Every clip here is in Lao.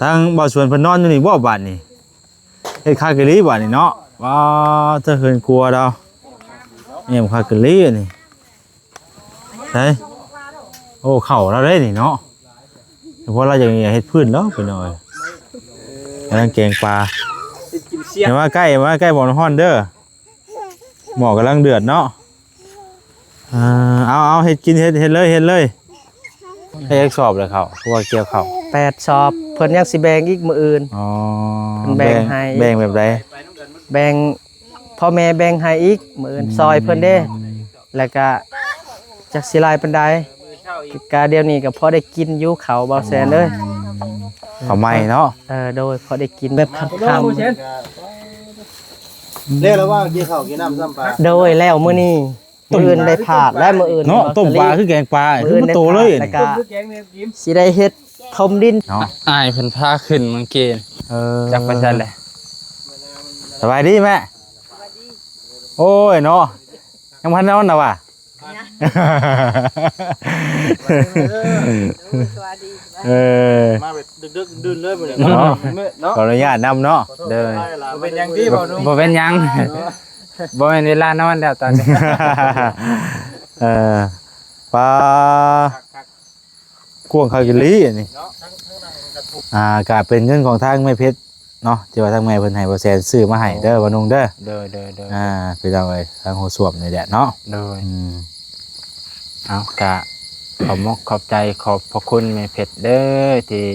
ທາງບ່າວສວນເພິ່ນນອນຢູ່ນີ້ບໍ່ບາດນີ້? ເຮັດຄັກອີ່ຫຼີບາດນີ້ເນາະ. ວ້າ ເທິງເຮືອນຄົວລາວ ແມ່ນຄັກອີ່ຫຼີອັນນີ້. ໃສ ໂອ້ ເຂົ້າລາວເດ້ນີ້ເນາະ. ເພາະລາວຢາກເຮັດພື້ນແລ້ວພີ່ນ້ອງເອີຍ. ກຳລັງແກງປາ. ເຮັດກິນເຊຍ. ຢ່າມາໃກ້ ມາໃກ້ບ່ອນຮ້ອນເດີ. ໝໍ້ກຳລັງເດືອດເນາະ. ເອີ ເອົາ ເອົາ ເຮັດກິນ ເຮັດ ເຮັດເລີຍ ເຮັດເລີຍ. ໄດ້ຈັກສອບແລ້ວເຂົ້າ ຄືວ່າກ່ຽວເຂົ້າ? ແປດສອບ. ເພິ່ນຍັງຊິແບ່ງອີກມື້ອື່ນ. ອໍ ເພິ່ນແບ່ງໃຫ້ ແບ່ງແບບໃດ? ແບ່ງ ພໍ່ແມ່ແບ່ງໃຫ້ອີກ ມື້ອື່ນ ອືມ ຊ່ອຍເພິ່ນເດ້. ແລ້ວກະຈັກຊິຫຼາຍປານໃດ ກະດຽວນີ້ກະພໍໄດ້ກິນຢູ່ເຂົ້າ ບ່າວແສນເອີຍ. ເຂົ້າໃໝ່ເນາະ. ເອີ ໂດຍ ພໍໄດ້ກິນແບບຄ່ຳໆ. ແລ້ວລະວ່າ ກິນເຂົ້າກິນນ້ຳຊ້ຳປາ. ໂດຍ ແລ້ວມື້ນີ້ ມື້ອື່ນໄດ້ພາດ ແລະມື້ອື່ນເນາະ. ຕົ້ມປາຄືແກງປາ ຄືມັນໂຕເລີຍ. ແລ້ວກະຊິໄດ້ເຮັດຖົມດິນເນາະ. ອ້າຍເພິ່ນພາຂຶ້ນເມື່ອກີ້. ເອີ ຈັກໄປໃສແຫຼະ. ສະບາຍດີແມ່. ໂອ້ຍເນາະ ຍັງບໍ່ທັນນອນນະຫວາ? ເອີ ເອີ ມາແບບດຶກໆ ດື່ນໆ ເລີຍມື້ນີ້ເນາະ. ເນາະ ຂໍອະນຸຍາດນຳເນາະ. ໂດຍ ບໍ່ເປັນຫຍັງຕິ ບໍ່ເປັນຫຍັງ ບໍ່ແມ່ນເວລານອນແລ້ວຕອນນີ້. ເອີ ປາ ກວ້າງຄັກອີ່ຫຼີອັນນີ້. ອ່າ ກະເປັນເງິນຂອງທາງແມ່ເພັດເນາະ ທີ່ວ່າທາງແມ່ເພິ່ນໃຫ້ບ່າວແສນຊື້ມາໃຫ້ເດີ ບ່າວນຸ່ງເດີ. ໂດຍ ໂດຍ ໂດຍ ອ່າ ພີ່ນ້ອງເອີຍ ທາງຫົວສວມນີ້ແຫຼະເນາະ. ໂດຍ ອືມ ເອົາ ກະຂອບມຸກຂອບໃຈ ຂອບພະຄຸນແມ່ເພັດເດີ ທີ່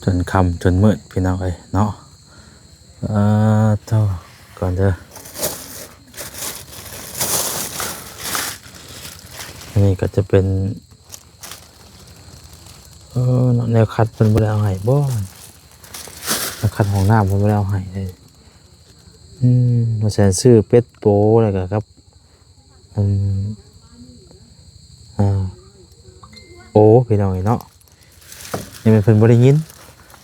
ຈົນຄ່ຳຈົນມືດພີ່ນ້ອງເອີຍເນາະ. ເອີ ໂທ້ ກ່ອນເດີ. ອັນນີ້ກໍຈະເປັນ ເອີ ເນາະ ແນວຂັດເພິ່ນບໍ່ໄດ້ເອົາໃຫ້ບໍ? ແນວຂັດຫ້ອງນ້ຳເພິ່ນບໍ່ໄດ້ເອົາໃຫ້ເລີຍ. ອືມ ບ່າວແສນຊື້ເປັດໂປ ແລ້ວກໍກັບ ອັນ ອ່າ ໂອ ພີ່ນ້ອງເອີຍເນາະ. ນີ້ແມ່ນເພິ່ນບໍ່ໄດ້ຍິນ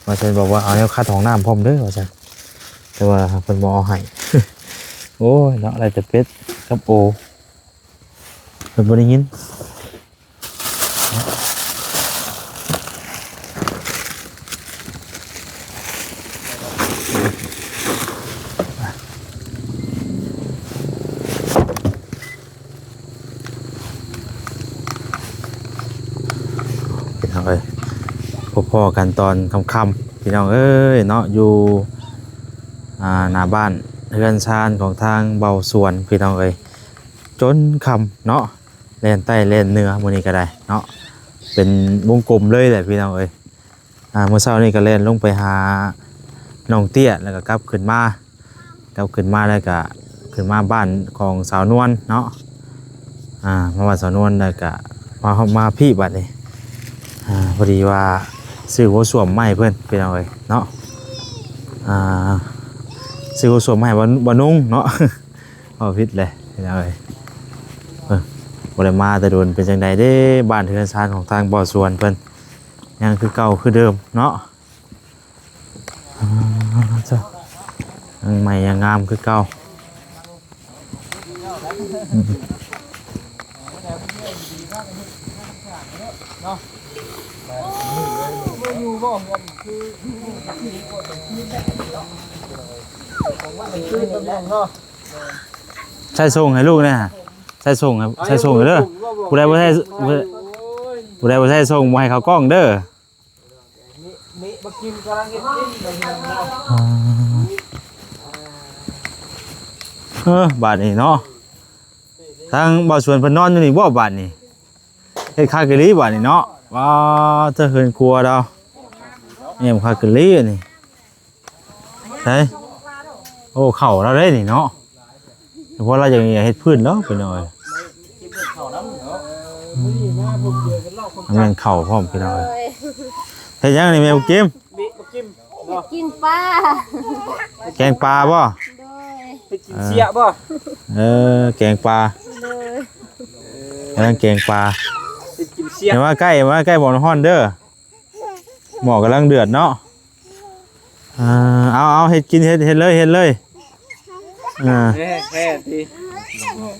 ວ່າຊັ້ນ ບອກວ່າເອົາແນວຂັດຫ້ອງນ້ຳພ້ອມເດີ ວ່າຊັ້ນ ແຕ່ວ່າເພິ່ນບໍ່ເອົາໃຫ້. ໂອ້ຍເນາະ ໄດ້ແຕ່ເປັດກັບໂອ ເພິ່ນບໍ່ໄດ້ຍິນ. ພີ່ນ້ອງເອີຍ ພົບພໍ້ກັນຕອນຄ່ຳໆ ພີ່ນ້ອງເອີຍເນາະ ຢູ່ ອ່າ ໜ້າບ້ານເຮືອນຊານຂອງທາງເບົາສວນ ພີ່ນ້ອງເອີຍ ຈົນຄ່ຳເນາະ ແລ່ນໃຕ້ແລ່ນເໜືອມື້ນີ້ກໍໄດ້ເນາະ ເປັນວົງກົມເລີຍແຫຼະ ພີ່ນ້ອງເອີຍ. ອ່າ ມື້ເຊົ້ານີ້ກໍແລ່ນລົງໄປຫານ້ອງເຕ້ຍ ແລ້ວກໍກັບຂຶ້ນມາ ກັບຂຶ້ນມາແລ້ວກໍຂຶ້ນມາບ້ານຂອງສາວນວນເນາະ. ອ່າ ມາບ້ານສາວນວນແລ້ວກໍມາ ມາພີ້ບາດນີ້. ອ່າ ພໍດີວ່າຊື້ຫົວສ້ວມມາໃຫ້ເພິ່ນ ພີ່ນ້ອງເອີຍເນາະ. ອ່າ ຊື້ຫົວສ້ວມມາໃຫ້ບ່າວ ບ່າວນຸ່ງເນາະ. ເວົ້າຜິດແຫຼະພີ່ນ້ອງເອີຍ ເອີ ບໍ່ໄດ້ມາແຕ່ດົນ. ເປັນຈັ່ງໃດເດ້ ບ້ານເຮືອນຊານຂອງທາງເບົາສວນເພິ່ນ ຍັງຄືເກົ່າຄືເດີມເນາະ. ອ່າ ເຈົ້າ ຍັງໃໝ່ຍັງງາມຄືເກົ່າ. ອືມ ໃສ່ສົ່ງໃຫ້ລູກແດ່ ໃສ່ສົ່ງໃຫ້ ໃສ່ສົ່ງໃຫ້ເດີ. ຜູ້ໃດບໍ່ໃສ່ ຜູ້ໃດບໍ່ໃສ່ສົ່ງ ບໍ່ໃຫ້ເຂົ້າກ້ອງເດີ. ອ່າ ເອີ ບາດນີ້ເນາະ ທາງບ່າວສວນເພິ່ນນອນຢູ່ນີ້ບໍ່ບາດນີ້? ເຮັດຄັກອີ່ຫຼີບາດນີ້ເນາະ. ວ້າ ເທິງເຮືອນຄົວລາວ ແມ່ນຄັກອີ່ຫຼີອັນນີ້. ໃສ ໂອ້ ເຂົ້າລາວເດ້ນີ້ເນາະ. ເພາະລາວຢາກເຮັດພື້ນແລ້ວພີ່ນ້ອງເອີຍ. ອືມ ແມ່ນເຂົ້າພ້ອມພີ່ນ້ອງເອີຍ. ເຮັດຫຍັງນີ້ແມ່ບຸກກິມ? ກິນປາ. ແກງປາບໍ່? ໂດຍ. ເຮັດກິນເຊຍບໍ່? ເອີ ແກງປາ. ໂດຍ. ກຳລັງແກງປາ. ເຮັດກິນເຊຍ. ຢ່າມາໃກ້ ມາໃກ້ບ່ອນຮ້ອນເດີ. ໝໍ້ກຳລັງເດືອດເນາະ. ເອີ ເອົາ ເອົາ ເຮັດກິນ ເຮັດ ເຮັດເລີຍ ເຮັດເລີຍ. ເອີ ແທ້ໆ ຕິ. ສ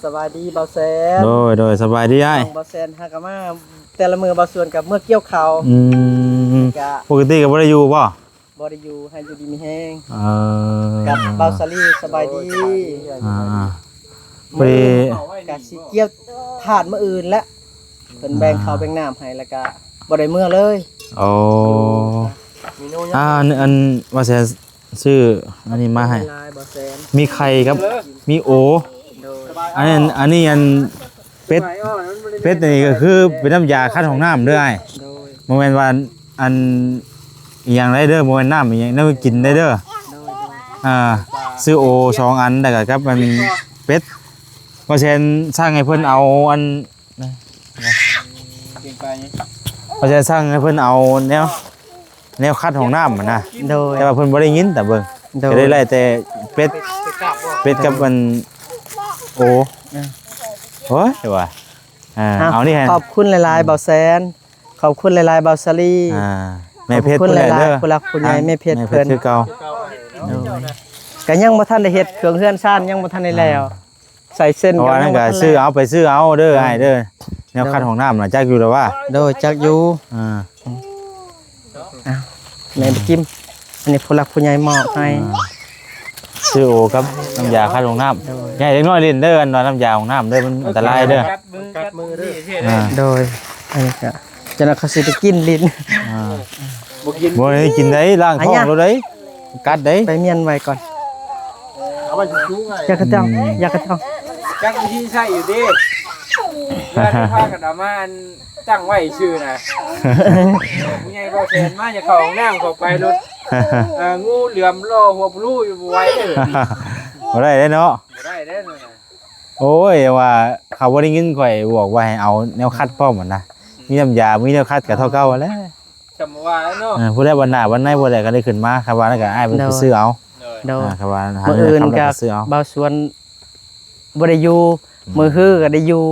ະບາຍດີບ່າວແສນ. ໂດຍ ໂດຍ ສະບາຍດີອ້າຍ. ບ່າວແສນຫາກະມາແຕ່ລະມື້ ບ່າວສວນກັບເມືອກ່ຽວເຂົ້າ. ອືມ ກະ ປົກກະຕິກະບໍ່ໄດ້ຢູ່ບໍ່? ບໍ່ໄດ້ຢູ່ ໃຫ້ຢູ່ດີມີແຮງ. ເອີ ກັບບ່າວສາລີ ສະບາຍດີ. ອ່າ ພໍດີ ກະຊິກ່ຽວທາດມື້ອື່ນແຫຼະ ເພິ່ນແບ່ງເຂົ້າແບ່ງນ້ຳໃຫ້ ແລ້ວກະບໍ່ໄດ້ເມືອເລີຍ. ໂອ້ ອ່າ ອັນ ອັນວ່າແຊ ຊື້ອັນນີ້ມາໃຫ້ ມີໄຂ່ກັບມີໂອ. ໂດຍ ອັນນີ້ ອັນນີ້ອັນ ເປັດ ເປັດນີ້ກໍຄືເປັນນ້ຳຢາຂັດຫ້ອງນ້ຳເດີອ້າຍ. ໂດຍ ບໍ່ແມ່ນວ່າອັນອີ່ຫຍັງໄດ໋ເດີ ບໍ່ແມ່ນນ້ຳອີ່ຫຍັງ ແນວກິນໄດ໋ເດີ. ໂດຍ ໂດຍ ອ່າ ຊື້ໂອສອງອັນ ແລ້ວກໍກັບອັນເປັດ. ບໍ່ແຊນສັ່ງໃຫ້ເພິ່ນເອົາອັນ ບໍ່ແຊນສັ່ງໃຫ້ເພິ່ນເອົາແນວ ແນວຂັດຫ້ອງນ້ຳຫັ້ນນະ. ໂດຍ ແຕ່ວ່າເພິ່ນບໍ່ໄດ້ຍິນຕາເບິ່ງ. ໂດຍ ກໍໄດ້ໄລ່ແຕ່ເປັດ ເປັດກັບອັນໂອ. ເອີ ໂອ້ຍ ວ່າ ອ່າ ເອົາ ເອົານີ້ໃຫ້. ຂອບຄຸນຫຼາຍໆ ບ່າວແສນ. ຂອບຄຸນຫຼາຍໆ ບ່າວສາລີ. ອ່າ ແມ່ເພັດ ຂອບຄຸນຫຼາຍໆ ຜູ້ຫຼັກຜູ້ໃຫຍ່ ແມ່ເພັດ ແມ່ເພັດ ເພິ່ນ ຄືເກົ່າ. ໂດຍ ກໍຍັງບໍ່ທັນໄດ້ເຮັດ ເຄື່ອງເຮືອນຊານຍັງບໍ່ທັນໄດ້ແລ້ວ. ອ່າ ໃສ່ເສັ້ນ ເພາະວ່ານັ້ນກໍຊື້ເອົາ ໄປຊື້ເອົາເດີອ້າຍເດີ. ແນວຂັດຫ້ອງນ້ຳນະ ຈັກຢູ່ແລ້ວວ່າ. ໂດຍ ຈັກຢູ່. ອ່າ ອ້າວ ແມ່ໄປກິນ ອັນນີ້ຜູ້ຫຼັກຜູ້ໃຫຍ່ມອບໃຫ້. ອ່າ ຊື້ໂອກັບນ້ຳຢາຂັດຫ້ອງນ້ຳ. ໂດຍ ຢ່າໃຫ້ເດັກນ້ອຍຫຼິ້ນເດີ ອັນວ່ານ້ຳຢາຫ້ອງນ້ຳເດີ ມັນອັນຕະລາຍເດີ. ກັດມື ກັດມືເດີ. ອ່າ ໂດຍ ອັນນີ້ກະ ຈະນຳເຂົາຊິໄປກິນຫຼິ້ນ. ອ່າ ບໍ່ກິນ ບໍ່ໄດ້ກິນໄດ໋ ລ້າງທ້ອງໂລດໄດ໋. ກັດໄດ້ ໄປມ້ຽນໄວ້ກ່ອນ. ເອົາໄວ້ສູງໆ ຢ່າກະຕ້ອງ ອືມ ຢ່າກະຕ້ອງ. ຈັກວິທີໃຊ້ຢູ່ເດ້ ວ່າໄດ້ພາກັນເອົາມາອັນຕັ້ງໄວ້ຊື່ນະ. ຜູ້ໃຫຍ່ບໍ່ແຂນມາ ຢາກເຂົ້າຫ້ອງນ້ຳ ເຂົ້າໄປໂລດ ເອີ ງູເຫຼືອມລໍຫົວປູຢູ່ ບໍ່ໄຫວເດ້. ບໍ່ໄດ້ເດ້ເນາະ ບໍ່ໄດ້ເດ້. ໂອ້ຍ ວ່າເຂົາບໍ່ໄດ້ຍິນຂ້ອຍບອກວ່າໃຫ້ເອົາແນວຂັດພ້ອມຫັ້ນນະ. ມີນ້ຳຢາ ມີແນວຂັດກໍເທົ່າເກົ່າຫັ້ນແຫຼະ. ຈຳວ່າເນາະ ເອີ ຜູ້ໃດວັນໜ້າວັນໃນຜູ້ໃດກໍໄດ້ຂຶ້ນມາ ຄັນວ່ານັ້ນກໍອ້າຍເພິ່ນໄປຊື້ເອົາ. ໂດຍ ອ່າ ຄັນວ່າມື້ອື່ນກໍຊື້ເອົາ. ບ່າວສວນບໍ່ໄດ້ຢູ່ ອືມ ມື້ຮືກໍໄດ້ຢູ່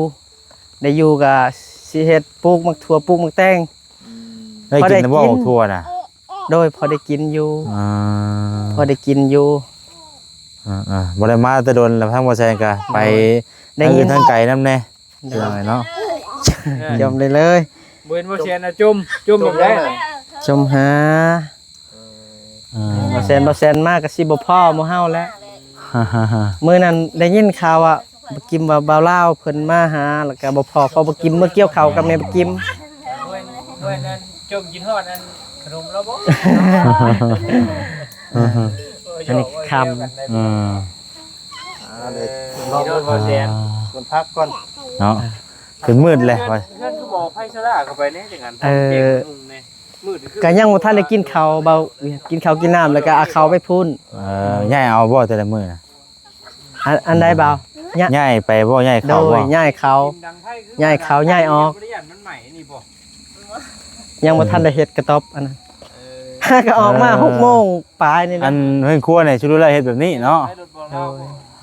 ໄດ້ຢູ່ກໍຊິເຮັດ ປູກໝາກຖົ່ວ ປູກໝາກແຕງ. ອືມ ໄດ້ກິນແລ້ວບໍ່ ໝາກຖົ່ວນະ? ໂດຍ ພໍໄດ້ກິນຢູ່. ອ່າ ພໍໄດ້ກິນຢູ່. ອ່າໆ ບໍ່ໄດ້ມາແຕ່ດົນແລ້ວ ທາງບໍ່ແຊງກໍໄປ ໄດ້ຍິນ ທາງອື່ນທາງໄກນຳແດ່. ໂດຍ ເນາະ ຈົມໄດ້ເລີຍ. ບໍ່ເຫັນບໍ່ແຊນນະ ຈົມ ຈົມແບບໃດ? ຈົມຫາ. ເອີ ບໍ່ແຊນ ບໍ່ແຊນມາກໍຊິບໍ່ພໍໝູ່ເຮົາແລ້ວ. ມື້ນັ້ນໄດ້ຍິນຂ່າວວ່າ ບໍ່ກິມວ່າບ່າວລາວເພິ່ນມາຫາ ແລ້ວກໍບໍ່ພໍ ເພາະບໍ່ກິມເມືອກ່ຽວເຂົ້າກັບແມ່ບໍ່ກິມ. ເພິ່ນ ເພິ່ນນັ້ນຈົມກິນຮອດອັນຂະໜົມລາວບໍ່? ເອີ ອັນນີ້ຄ່ຳ. ເອີ ອ່າ ເດີ ລອງເບິ່ງ ເອີ ເພິ່ນພັກກ່ອນເນາະ. ເອີ ຈົນມືດແລ້ວ ເຮືອນ ເຮືອນຄືບໍ່ໄຟໂຊລາເຂົ້າໄປແດ່ ຈັ່ງນັ້ນ. ເອີ ມືດຄື ກໍຍັງບໍ່ທັນໄດ້ກິນເຂົ້າ ເບົາ ກິນເຂົ້າກິນນ້ຳ ແລ້ວກໍເອົາເຂົ້າໄປພຸ້ນ. ເອີ ຍ້າຍເອົາບໍ່ແຕ່ລະມື້ນະ? ອັນ ອັນໃດເບົາ? ຍ້າຍ ຍ້າຍໄປບໍ່? ຍ້າຍເຂົ້າບໍ່? ໂດຍ ຍ້າຍເຂົ້າ ຍ້າຍເຂົ້າ ຍ້າຍອອກ. ບໍ່ໄດ້ຢ້ານມັນໄໝ້ນີ້ບໍ່? ຍັງບໍ່ທັນໄດ້ເຮັດກະຕອບອັນນັ້ນ. ເອີ ຫາກໍອອກມາ ເອີ ຫົກໂມງປາຍນີ້ແຫຼະ. ອັນເຮືອນຄົວນີ້ ຊຸດແລ້ວເຮັດແບບນີ້ເນາະ. ໂດຍ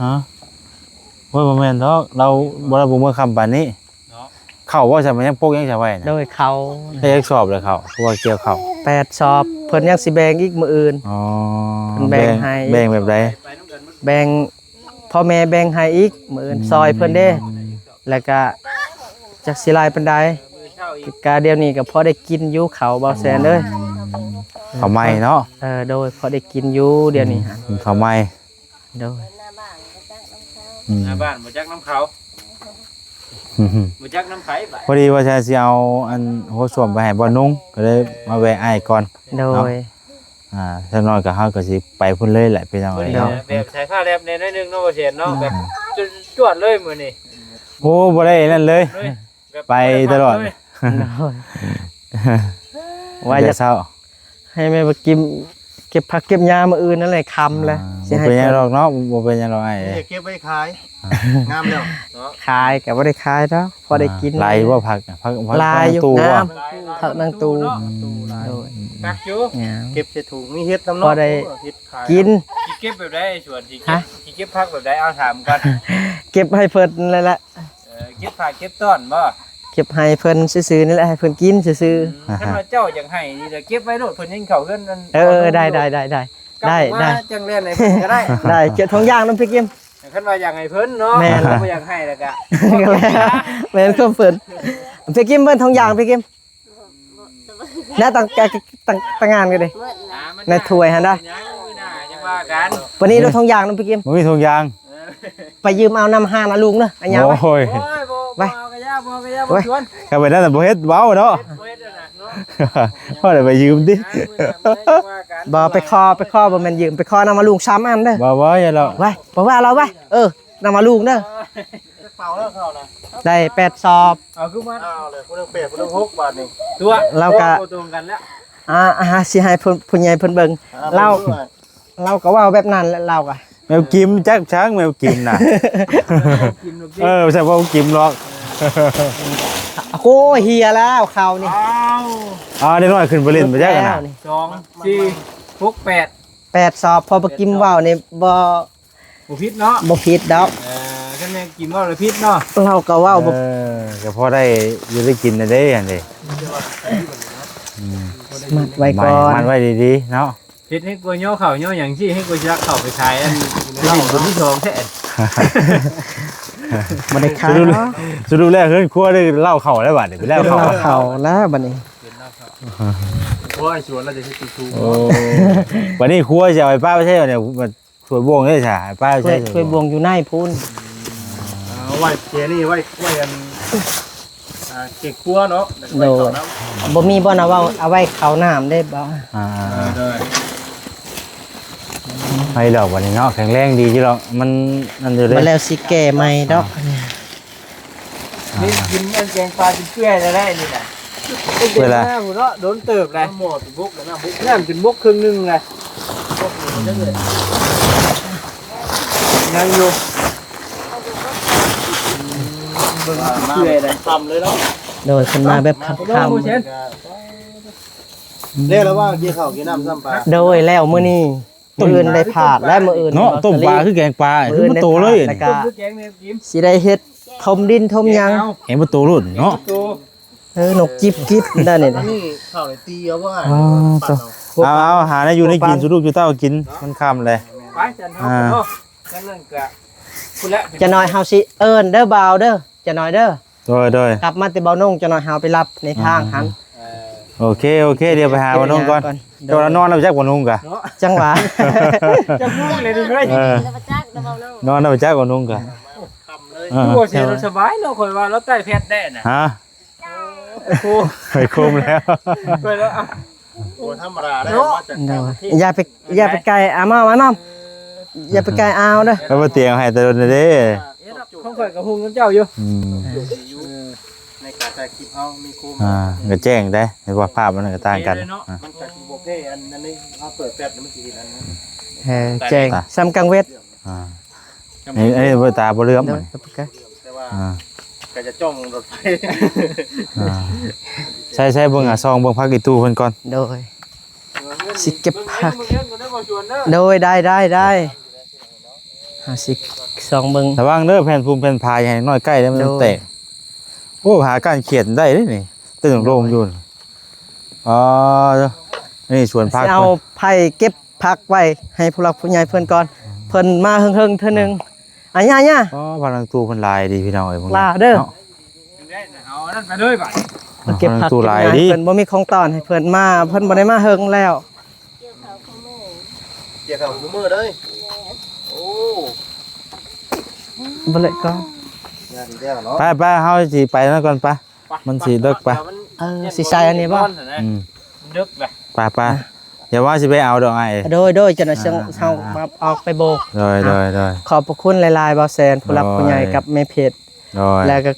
ຮະ? ໂອ້ຍ ບໍ່ແມ່ນດອກ ລາວບໍ່ໄດ້ ບໍ່ເມືອຄ່ຳປານນີ້ເນາະ. ເຂົ້າບໍ່ ຊະ ມັນຍັງປົກຍັງຊະໄວ້ນະ. ໂດຍ ເຂົ້າ ໄດ້ຈັກສອບແລ້ວເຂົ້າ ຄືວ່າກ່ຽວເຂົ້າ? ແປດສອບ ເພິ່ນຍັງຊິແບ່ງອີກມື້ອື່ນ. ອໍ ເພິ່ນແບ່ງໃຫ້ ແບ່ງແບບໃດ? ແບ່ງ ພໍ່ແມ່ແບ່ງໃຫ້ອີກ ມື້ອື່ນ ອືມ ຊ່ອຍເພິ່ນເດ້. ແລ້ວກະຈັກຊິຫຼາຍປານໃດ ກະດຽວນີ້ກະພໍໄດ້ກິນຢູ່ເຂົ້າ ເບົາແສນເອີຍ. ເຂົ້າໃໝ່ເນາະ? ເອີ ໂດຍ ພໍໄດ້ກິນຢູ່ດຽວນີ້. ອືມ ເຂົ້າໃໝ່. ໂດຍ ອືມ ໜ້າບ້ານບໍ່ຈັກນຳເຂົາ ບໍ່ຈັກນຳໃຜບາດ. ພໍດີວ່າຈະຊິເອົາອັນໂຖສ້ວມໄປໃຫ້ບ່ອນນຸ່ງ ກໍເລີຍມາແວະອ້າຍກ່ອນ. ໂດຍ ເນາະ. ອ່າ ຈັກໜ້ອຍກໍເຮົາກໍຊິໄປພຸ້ນເລີຍແຫຼະ ພີ່ນ້ອງເອີຍເນາະ. ແບບໃສ່ຜ້າແລັບແດ່ໜ້ອຍໜຶ່ງເນາະ ບໍ່ແຊນເນາະ. ອືມ ແບບຈົວດໆເລີຍມື້ນີ້. ໂອ້ ບໍ່ໄດ້ນັ້ນເລີຍ ເລີຍ ໄປຕະຫຼອດ. ໂດຍ ວ່າຢາກ ແຕ່ເຊົ້າ ໃຫ້ແມ່ບັກກິມເກັບຜັກເກັບຫຍ້າມື້ອື່ນນັ້ນແຫຼະ ຄ່ຳແລ້ວ. ອ່າ ຊິໃຫ້ ບໍ່ເປັນຫຍັງດອກເນາະ ບໍ່ເປັນຫຍັງດອກອ້າຍ. ເກັບໄວ້ຂາຍ ອ່າ ງາມແລ້ວເນາະ. ຂາຍກໍບໍ່ໄດ້ຂາຍດອກ ພໍໄດ້ກິນ. ອ່າ ຫຼາຍຢູ່ບໍ່ ຜັກ ຜັກ ຜັກ ຫຼາຍຢູ່ ນາງຕູ້ບໍ່? ງາມ ຜັກນາງຕູ້. ໂດຍ ຜັກຢູ່ ງາມ ເກັບໃສ່ຖົງ ມີເຫັດນຳເນາະ. ພໍໄດ້ ເຫັດຂາຍ ກິນ. ຊິເກັບແບບໃດ ສວນ ຊິເກັບ ຮະ ຊິເກັບຜັກແບບໃດ? ເອົາ ຖາມກ່ອນ. ເກັບໃຫ້ເພິ່ນນັ້ນແຫຼະ. ເອີ ເກັບຜັກເກັບຕ້ອນບໍ່? ເກັບໃຫ້ເພິ່ນຊື່ໆນີ້ແຫຼະ ໃຫ້ເພິ່ນກິນຊື່ໆ. ອືມ ຄັນວ່າເຈົ້າຢາກໃຫ້ນີ້ ເກັບໄວ້ໂລດ ເພິ່ນຍັງເຂົ້າເຮືອນ. ເອີ ໄດ້ ໄດ້ ໄດ້ ໄດ້. ໄດ້ ໄດ້ ຈັງແລ່ນໃຫ້ເພິ່ນກໍໄດ້ ໄດ້ ເກັບຖົງຢາງນຳພີ່ກິມ ຄັນວ່າຢາກໃຫ້ເພິ່ນເນາະ ແມ່ນ ບໍ່ຢາກໃຫ້ແລ້ວກະ ແມ່ນຄວາມເພິ່ນ ພີ່ກິມເບິ່ງຖົງຢາງພີ່ກິມ ແລ້ວຕັ້ງ ຕັ້ງ ຕັ້ງງານກັນເດ້ ໃນຖ້ວຍຫັ້ນນະ ຍັງມື້ໜ້າຈັ່ງວ່າກັນ ປານນີ້ເອົາຖົງຢາງນຳພີ່ກິມ ບໍ່ມີຖົງຢາງ ໄປຢືມເອົານຳຮ້ານອາລຸງເດີ ອັນຍາວໄວ້ ໂອ້ຍ ໂອ້ຍ ບໍ່ ບໍ່ ໄປ ເອົາກະຢ່າ ບໍ່ເອົາກະຢ່າ ບໍ່ຊວນ ຄັນແບບນັ້ນນະບໍ່ເຮັດ ເວົ້າເນາະ ບໍ່ເຮັດແລ້ວນະເນາະ ເວົ້າແລ້ວໄປຢືມຕິ ອ່າ ມື້ໜ້າໄປຈັ່ງວ່າກັນ ບໍ່ ໄປຂໍ ໄປຂໍ ບໍ່ແມ່ນຢືມ ໄປຂໍນຳອາລຸງສາມອັນເດີ ບໍ່ ບໍ່ ຢ່າດອກ ໄວ້ ບໍ່ວ່າລາວໄວ້ ເອີ ນຳອາລຸງເດີ ຈັກເປົາແລ້ວເຂົານະ ໄດ້ແປດສອບ ເອົາຄືມາ ເອົາເລີຍ ຜູ້ໜຶ່ງແປດ ຜູ້ໜຶ່ງຫົກ ບາດນີ້ ຕົວະ ລາວກະ ບໍ່ຕົງກັນແລ້ວ ອ່າ ອ່າ ຊິໃຫ້ຜູ້ ຜູ້ໃຫຍ່ເພິ່ນເບິ່ງ ອ່າ ລາວ ເບິ່ງດ້ວຍ ລາວກໍເວົ້າແບບນັ້ນແຫຼະ ລາວກໍ ແມວກິມຈັກຊ່າງ ແມວກິມນະ ກິນບໍ່ກິນ ເອີ ບໍ່ໃຊ່ເວົ້າກິມດອກ ໂອ້ຍ ເຫຍແລ້ວເຂົ້ານີ້ ອ້າວ ອ້າວ ເດັກນ້ອຍຂຶ້ນໄປຫຼິ້ນໄປຈັກນະ ແລ້ວນີ້ ສອງ ສີ່ ຫົກ ແປດ ແປດສອບ ພໍບໍ່ກິມເວົ້ານີ້ບໍ່ ບໍ່ຜິດເນາະ ບໍ່ຜິດດອກ ເອີ ຄັນແມ່ກິມເວົ້າແລ້ວຜິດເນາະ ລາວກໍເວົ້າບໍ່ ເອີ ກໍພໍໄດ້ຢູ່ໄດ້ກິນນະເດ້ຫັ້ນເດ້ ອືມ ມັດໄວ້ກ່ອນ ມັດໄວ້ດີໆເນາະ ເຮັດໃຫ້ກວ່າຍໍເຂົ້າຍໍຫຍັງຊີ້ ໃຫ້ກວ່າຊິລັກເຂົ້າໄປຂາຍອັນ ເປັນຄົນທີສອງແທ້ ບໍ່ໄດ້ຂາຍເນາະ ສະຫຼຸບແລ້ວເຮືອນຄົວໄດ້ເຫຼົ້າເຂົ້າແລ້ວບາດນີ້ ໄປເຫຼົ້າເຂົ້າ ເຫຼົ້າເຂົ້າແລ້ວບາດນີ້ ໂອ້ຍ ສວນລາວຈະເຮັດສູງໆ ໂອ້ ບາດນີ້ຄົວຊິເອົາໄປປະໄວ້ໃສບາດນີ້ ຖ້ວຍບ່ວງເດ້ຊະ ໄປໃສ່ ຖ້ວຍ ຖ້ວຍບ່ວງຢູ່ໃນພຸ້ນ ເອົາໄວ້ເຈນີ້ ໄວ້ ໄວ້ອັນ ອ່າ ເກັບຄົວເນາະ ໂດຍ ບໍ່ມີບ່ອນເອົາ ເອົາໄວ້ເຂົ້ານ້ຳເດ້ບໍ່ ອ່າ ໂດຍ ໄປດອກບັດນີ້ເນາະ ແຂງແຮງດີຢູ່ດອກ ມັນນັ້ນຢູ່ເດ້ ບັດແລ້ວຊິແກ້ໃໝ່ດອກ ອ່າ ນີ້ກິນແມ່ນແກງປາຈົນເປື່ອຍແລ້ວໄດ໋ນີ້ນະ ເປື່ອຍແລ້ວ ເນາະ ດົນເຕີບແລ້ວ ໝໍ້ຈົນບົກແລ້ວ ນ້ຳຈົນບົກເຄິ່ງໜຶ່ງແລ້ວ ຍັງຢູ່ ເບິ່ງເປື່ອຍແລ້ວ ຄ່ຳເລີຍເນາະ ໂດຍ ເພິ່ນມາແບບຄ່ຳໆ ແລ້ວລະວ່າ ກິນເຂົ້າກິນນ້ຳຊ້ຳປາ ໂດຍ ແລ້ວມື້ນີ້ ມື້ອື່ນໄດ້ພາດແລ້ວ ມື້ອື່ນເນາະ ຕົ້ມປາຄືແກງປາ ຄືມັນໂຕເລີຍ ແລ້ວກະ ແກງແມ່ກິນ ຊິໄດ້ເຮັດຖົມດິນຖົມຫຍັງ ເຫັນບໍ່ໂຕໂລດເນາະ ໂຕ ເອີ ນົກຈິບກິບນັ້ນນີ້ ອັນນີ້ເຂົ້າໄດ້ຕີເອົາບໍ່ ອ່າ ເອົາ ເອົາ ຫາແນວຢູ່ແນວກິນສູ່ລູກສູ່ເຕົ້າກິນ ມັນຄ່ຳແລ້ວ ໄປ ຈັ່ງນັ້ນກະ ພຸ້ນແຫຼະ ຈັກໜ້ອຍເຮົາຊິເອີ້ນເດີບ່າວເດີ ຈັກໜ້ອຍເດີ ໂດຍ ໂດຍ ກັບມາແຕ່ບ່າວນົງ ຈັກໜ້ອຍເຮົາໄປຮັບໃນທາງຫັ້ນ ອ່າ ໂອເຄ ໂອເຄ ດຽວໄປຫາບ່າວນົງກ່ອນ ໂດຍ ເຈົ້ານອນແລ້ວຈັກບ່າວນົງກະ ເນາະ ຈັ່ງຫວາ ຈັກໂມງແລ້ວນີ້ເວີຍ ເອີ ນອນແລ້ວຈັກບ່າວນົງກະ ຄ່ຳເລີຍ ອ່າ ຄືບໍ່ເສຍລົດສະບາຍເນາະ ຂ້ອຍວ່າລາວໄຕ້ແພັດແດ່ນະ ຮະ ໂອ້ໂຫ ໄປຄົມແລ້ວ ຂ້ອຍວ່າ ບໍ່ທຳມະດາເດ້ ມາຈາກຕ່າງປະເທດ ຢ່າໄປ ຢ່າໄປໃກ້ອາມອມ ອາມອມ ຢ່າໄປໃກ້ອາວເດີ ແລ້ວບໍ່ຕຽງໃຫ້ແຕ່ດົນເດ້ ຂອງຂ້ອຍກໍຮຸ່ງນຳເຈົ້າຢູ່ ອືມ ເອີ ໃນການຖ່າຍຄລິບເຮົາມີໂຄມ ອ່າ ກໍແຈ້ງເດ້ ເຫັນວ່າພາບມັນກໍຕ່າງກັນ ມັນກໍຊິບໍ່ແພ້ອັນນັ້ນເດ້ ເຮົາເປີດແຟລັດມັນຊິເຫັນອັນນັ້ນ ເອີ ແຈ້ງ ຕາ ສ່ຳກາງເວັນ ອ່າ ອັນນີ້ ອັນນີ້ບໍ່ ຕາບໍ່ເຫຼືອມ ໂດຍ ແຕ່ວ່າ ອ່າ ກໍຈະຈ້ອງລົດໄຟ ອ່າ ໃສ່ ໃສ່ເບິ່ງ ອ່າ ສ່ອງເບິ່ງຜັກອີ່ຕູ້ເພິ່ນກ່ອນ ໂດຍ ຊິເກັບຜັກ ໂດຍ ໄດ້ ໄດ້ ໄດ້ ຫາຊິສ່ອງເບິ່ງ ລະວັງເດີ ແຜ່ນພູມແຜ່ນພາ ຢ່າໃຫ້ນ້ອຍໃກ້ເດີ ມັນ ໂດຍ ແຕກ ໂອ້ ຫາກ້ານຂຽນໄດ້ເດ້ນີ້ ເຕັ້ນໂລ່ງໆຢູ່ ອໍ ອັນນີ້ສວນຜັກ ຊິເອົາໄພ້ເກັບຜັກໄວ້ໃຫ້ຜູ້ຫຼັກຜູ້ໃຫຍ່ເພິ່ນກ່ອນ ເພິ່ນມາເຮິງໆເທື່ອໜຶ່ງ ອ່າ ອາຍາ ອາຍາ ອໍ ພັກຫຼັງຕູ້ເພິ່ນຫຼາຍດີພີ່ນ້ອງເອີຍ ຫຼາຍເດີ ເນາະ ເອົາອັນນັ້ນໄປເລີຍບາດ ເກັບຜັກ ເກັບຫຍັງ ເພິ່ນບໍ່ມີຂອງຕ້ອນໃຫ້ເພິ່ນມາ ເພິ່ນບໍ່ໄດ້ມາເຮິງແລ້ວ ກ່ຽວເຂົ້າຄູ່ມື້ ກ່ຽວເຂົ້າຄູ່ມື້ເດີ ໂອ້ ບໍ່ເລີຍກໍ ງານອີກແລ້ວເນາະ ໄປໆ ເຮົາຊິໄປນັ້ນກ່ອນ ໄປ ມັນຊິເລິກ ໄປ ເອີ ຊິໃສ່ອັນນີ້ບໍ່ ອືມ ເລິກແຫຼະ ໄປໆ ດຽວວ່າຊິໄປເອົາດອກອ້າຍ ໂດຍ ໂດຍ ຈັ່ງນັ້ນ ອ່າ ເຮົາ ອ່າ ອອກໄປໂບກ ໂດຍ ໂດຍ ໂດຍ ຂອບພະຄຸນຫຼາຍໆ ບ່າວແສນ ຜູ້ຫຼັກ ໂດຍ ຜູ້ໃຫຍ່ ກັບແມ່ເພັດ ໂດຍ ແລ້ວກໍ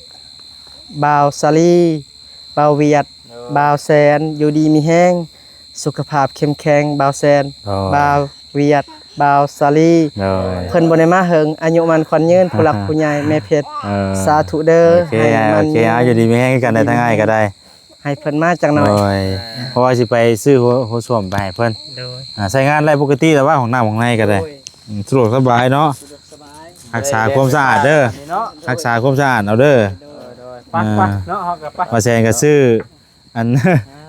ບ່າວສາລີ ບ່າວຫວຽດ ໂດຍ ບ່າວແສນ ຢູ່ດີມີແຮງ ສຸຂະພາບເຂັ້ມແຂງ ບ່າວແສນ ໂດຍ ບ່າວຫວຽດ ບ່າວສາລີ ໂດຍ ເພິ່ນບໍ່ໄດ້ມາເຫິງ ອາຍຸໝັ້ນຂວັນຍືນ ຜູ້ຫຼັກຜູ້ໃຫຍ່ ແມ່ເພັດ ເອີ ສາທຸເດີ ໂອເຄ ໃຫ້ມັນ ໂອເຄ ຢູ່ດີມີແຮງຄືກັນໄດ້ ທາງອ້າຍກໍໄດ້ ໃຫ້ເພິ່ນມາຈັກໜ້ອຍ ໂດຍ ເພາະວ່າຊິໄປຊື້ຫົວ ຫົວສ້ວມໄປໃຫ້ເພິ່ນ ໂດຍ ອ່າ ໃຊ້ງານໄດ້ປົກກະຕິ ແຕ່ວ່າຫ້ອງນ້ຳຫ້ອງໃນກໍໄດ້ ໂດຍ ອືມ ສະດວກສະບາຍເນາະ ສະດວກສະບາຍ ຮັກສາຄວາມສະອາດເດີ ເນາະ ຮັກສາຄວາມສະອາດເອົາເດີ ໂດຍ ໂດຍ ໄປ ອ່າ ໄປເນາະ ເຮົາກໍໄປ ວ່າແຊງກໍຊື້ ອັນ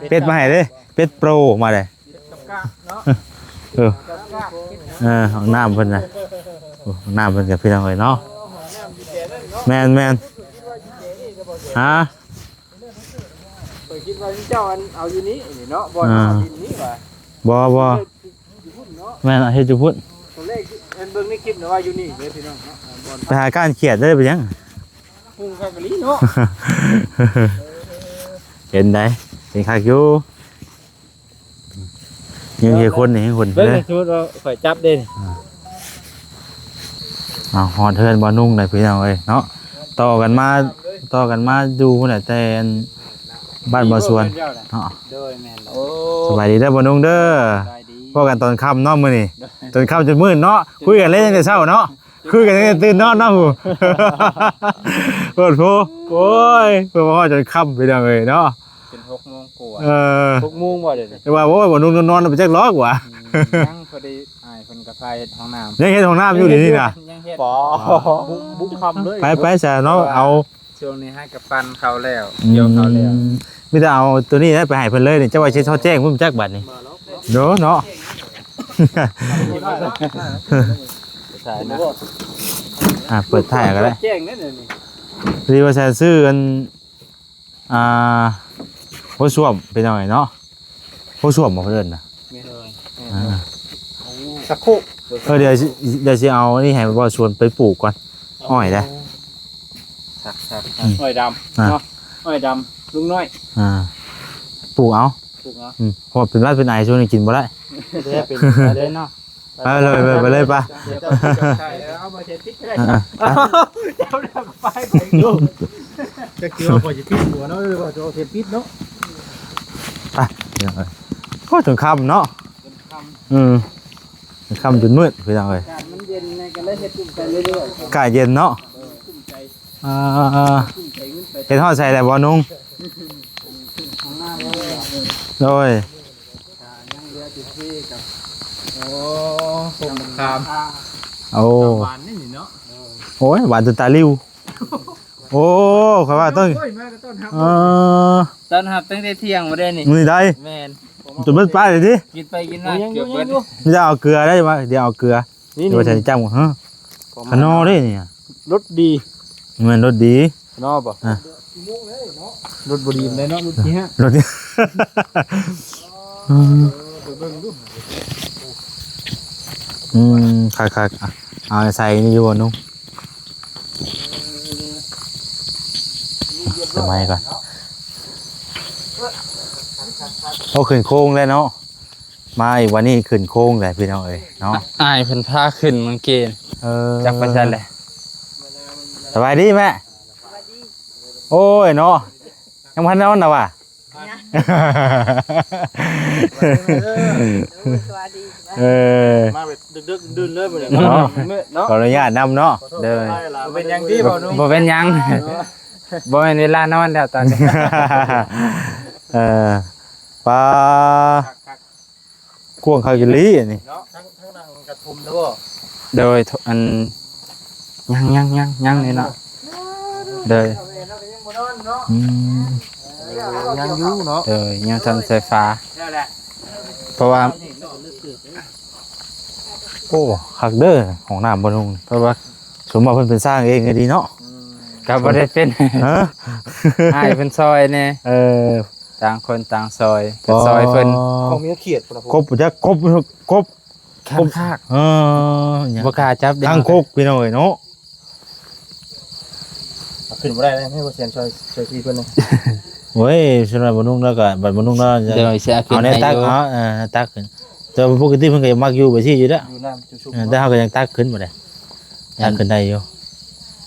ເປັດມາໃຫ້ເດ້ ເປັດໂປຣມາເດ້ ເປັດກັບກາບເນາະ ເອີ ເອີ ຫ້ອງນ້ຳເພິ່ນນະ ໂອ້ ຫ້ອງນ້ຳເພິ່ນກັບພີ່ນ້ອງເອີຍເນາະ ແມ່ນໆ ຮະ ຂ້ອຍຄິດວ່າເຈົ້າອັນເອົາຢູ່ນີ້ເນາະ ບ່ອນ ອ່າ ເອົາດິນນີ້ວ່າ ບໍ່ ບໍ່ ຢູ່ພຸ້ນເນາະ ແມ່ນເຮັດຢູ່ພຸ້ນ ຕອນແລກເຫັນເບິ່ງໃນຄລິບນະວ່າຢູ່ນີ້ເດ້ພີ່ນ້ອງເນາະ ບ່ອນ ໄປຫາກ້ານຂຽດເດີ ເປັນຫຍັງ? ປຸງຄັກອີ່ຫຼີເນາະ ເຫັນໄດ໋ ເຫັນຄັກຢູ່ ຍັງເຮັດຄົນນີ້ ເບິ່ງໃຫ້ສຸດວ່າຂ້ອຍຈັບເດ້ນີ້ ອ່າ ເອົາ ຮອດເຮືອນບ່າວນຸ່ງແລ້ວພີ່ນ້ອງເອີຍເນາະ ຕໍ່ກັນມາ ຕໍ່ກັນມາຢູ່ພຸ້ນແຫຼະ ແຕ່ອັນບ້ານບ່າວສວນເນາະ ໂດຍ ແມ່ນ ໂອ້ ສະບາຍດີເດີບ່າວນຸ່ງເດີ ສະບາຍດີ ພໍ້ກັນຕອນຄ່ຳເນາະມື້ນີ້ ໂດຍ ຕອນຄ່ຳຈົນມືດເນາະ ຄຸຍກັນເລີຍຕັ້ງແຕ່ເຊົ້າເນາະ ຄືກັນຕັ້ງແຕ່ຕື່ນນອນເນາະ ໂອ້ໂຫ ໂອ້ຍ ເພິ່ນມາຮອດຈົນຄ່ຳພີ່ນ້ອງເອີຍເນາະ ເປັນຫົກໂມງກວ່າ ເອີ ຫົກໂມງບໍ່ດຽວນີ້ ແຕ່ວ່າ ໂອ້ຍ ບ່າວນຸ່ງນອນໆ ໄປຈັກລອກວ່າ ອືມ ຍັງພໍດີ ອ້າຍເພິ່ນກໍພາເຮັດຫ້ອງນ້ຳ ຍັງເຮັດຫ້ອງນ້ຳຢູ່ດຽວນີ້ນະ ຍັງເຮັດ ປາ ບຸກ ບຸກຄ່ຳເລີຍ ໄປໆ ຊະເນາະ ເອົາ ຊ່ວງນີ້ໃຫ້ກະປັ່ນເຂົ້າແລ້ວ ອືມ ກ່ຽວເຂົ້າແລ້ວ ມີແຕ່ເອົາໂຕນີ້ໄດ້ໄປໃຫ້ເພິ່ນເລີຍນີ້ ເຈົ້າວ່າຊິເຮັດຮອດແຈ້ງພຸ້ນຈັກບັດນີ້ ໂດເນາະ ສາຍນະ ອ່າ ເປີດທ້າຍກໍໄດ້ ແຈ້ງເດ້ນີ້ ຫຼືວ່າແຊນຊື້ອັນ ອ່າ ໂຖສ້ວມພີ່ນ້ອງເອີຍເນາະ ໂຖສ້ວມບໍ່ເພິ່ນເອີ້ນນະ ແມ່ນ ອ່າ ຊັກໂຄກ ເອີ ດຽວຊິ ດຽວຊິເອົາອັນນີ້ໃຫ້ບ່າວສວນໄປປູກກ່ອນ ອ້ອຍເດ້ ຊັກໆໆ ອ້ອຍດຳ ອ່າ ເນາະ ອ້ອຍດຳລຸງນ້ອຍ ອ່າ ປູກເອົາ ປູກເອົາ ອືມ ເພາະວ່າເປັນຫວັດເປັນໄອຊ່ວງນີ້ກິນບໍ່ໄດ້ ເປັນໄດ້ເນາະ ໄປເລີຍ ໄປເລີຍ ໄປ ເອົາມາເສຍຕິດກໍໄດ້ ອ່າ ເຈົ້າໄດ້ໄປໄປຢູ່ ຈັກຊິວ່າຂ້ອຍຊິປິດຫົວເນາະ ຫຼືວ່າຈະເອົາເສຍຕິດເນາະ ໄປ ໂອ້ ຈົນຄ່ຳເນາະ ອືມ ຄ່ຳຈົນມືດພີ່ນ້ອງເອີຍ ອາກາດມັນເຢັນແນ່ກໍເລີຍເຮັດໄປເລື້ອຍໆ ອາກາດເຢັນເນາະ ເອີ ເຮັດຮອດໃສແລ້ວບໍ່ນຸ່ງ ໂດຍ ຍັງເຫຼືອຢູ່ທີ່ກັບ ໂອ້ ໂອ້ ຫວານນີ້ເນາະ ໂອ້ຍ ຫວານຈົນຕາລິ້ວ ໂອ້ ຂ້ອຍວ່າຕ້ອງ ເອີ ຕ້ອນຮັບຕັ້ງແຕ່ທ່ຽງບໍ່ໄດ້ນີ້ ມື້ໃດ ແມ່ນ ຈົນເບິດປ້າຍເລີຍຕິ ກິນໄປກິນມາ ໂອ້ ຍັງຢູ່ ເກືອບເບິດ ຍັງຢູ່ ດຽວເອົາເກືອໄດ້ ດຽວເອົາເກືອ ນີ້ ດຽວຈະຈ້ຳ ຮະ ຂະໜໍ່ເດ້ນີ້ ລົດດີ ແມ່ນລົດດີ ຂະໜໍ່ບໍ່ ອ່ະ ລົດບໍ່ດີປານໃດເນາະ ລົດທີ່ຮະ ລົດ ອືມ ໄປເບິ່ງດູ ອືມ ຄັກໆ ອ່ະ ເອົາໃສ່ນີ້ຢູ່ບໍ່ນຸ່ງ ສະໄໝກ່ອນ ໂອ້ ຂຶ້ນໂຄ້ງແລ້ວເນາະ ມາອີກວັນນີ້ຂຶ້ນໂຄ້ງແຫຼະພີ່ນ້ອງເອີຍເນາະ ອ້າຍເພິ່ນພາຂຶ້ນເມື່ອກີ້ ເອີ ຈັກໄປໃສແຫຼະ ສະບາຍດີແມ່ ສະບາຍດີ ໂອ້ຍເນາະ ຍັງບໍ່ທັນນອນນະຫວາ ເອີ ເອີ ມາແບບດຶກໆ ດື່ນໆ ເລີຍມື້ນີ້ ເນາະ ເນາະ ຂໍອະນຸຍາດນຳເນາະ ເດີ ບໍ່ເປັນຫຍັງຕິ ບໍ່ເປັນຫຍັງ ບໍ່ແມ່ນເວລານອນແລ້ວຕອນນີ້ ເອີ ປາ ກວ້າງຄັກອີ່ຫຼີອັນນີ້ເນາະ ທັງ ທັງນັ່ງກະທຸ່ມເດີບໍ່ ໂດຍ ອັນ ຍັງໆໆໆ ນີ້ເນາະ ໂດຍ ອືມ ຍັງຢູ່ເນາະ ໂດຍ ຍັງທັນໃສ່ຝາ ເພາະວ່າ ໂອ້ ຄັກເດີ ຫ້ອງນ້ຳບ່າວນຸ່ງ ເພາະວ່າ ສົມວ່າເພິ່ນເປັນຊ່າງເອງກໍດີເນາະ ອືມ ກໍບໍ່ໄດ້ເປັນ ຮະ ອ້າຍເພິ່ນຊ່ອຍແດ່ ເອີ ຕ່າງຄົນຕ່າງຊ່ອຍ ກໍຊ່ອຍເພິ່ນ ຂອງເມຍຂຽດພຸ້ນນະ ກົບ ຈັກກົບ ກົບ ຄັນຄາກ ເອີ ບໍ່ກ້າຈັບເດ້ ຄາງຄົກພີ່ນ້ອງເອີຍເນາະ ເອົາຂຶ້ນບໍ່ໄດ້ນະ ໃຫ້ບໍ່ແຊນຊ່ອຍ ຊ່ອຍຊີ້ເພິ່ນນະ ໂອ້ຍ ສ່ວນຫຼາຍບໍ່ນຸ່ງແລ້ວກໍ ບັດບໍ່ນຸ່ງແລ້ວ ໂດຍ ຊິເອົາຂຶ້ນ ເອົາແນວຕັກ ໃຫ້ຢູ່ ເອົາ ເອີ ຕັກຂຶ້ນ ແຕ່ປົກກະຕິເພິ່ນກໍມັກຢູ່ໄປຊີ້ຢູ່ແລ້ວ ຢູ່ນ້ຳຊຸບໆ ເອີ ແຕ່ເຮົາກໍຍັງຕັກຂຶ້ນບໍ່ໄດ້ ຍັງຂຶ້ນໄດ້ຢູ່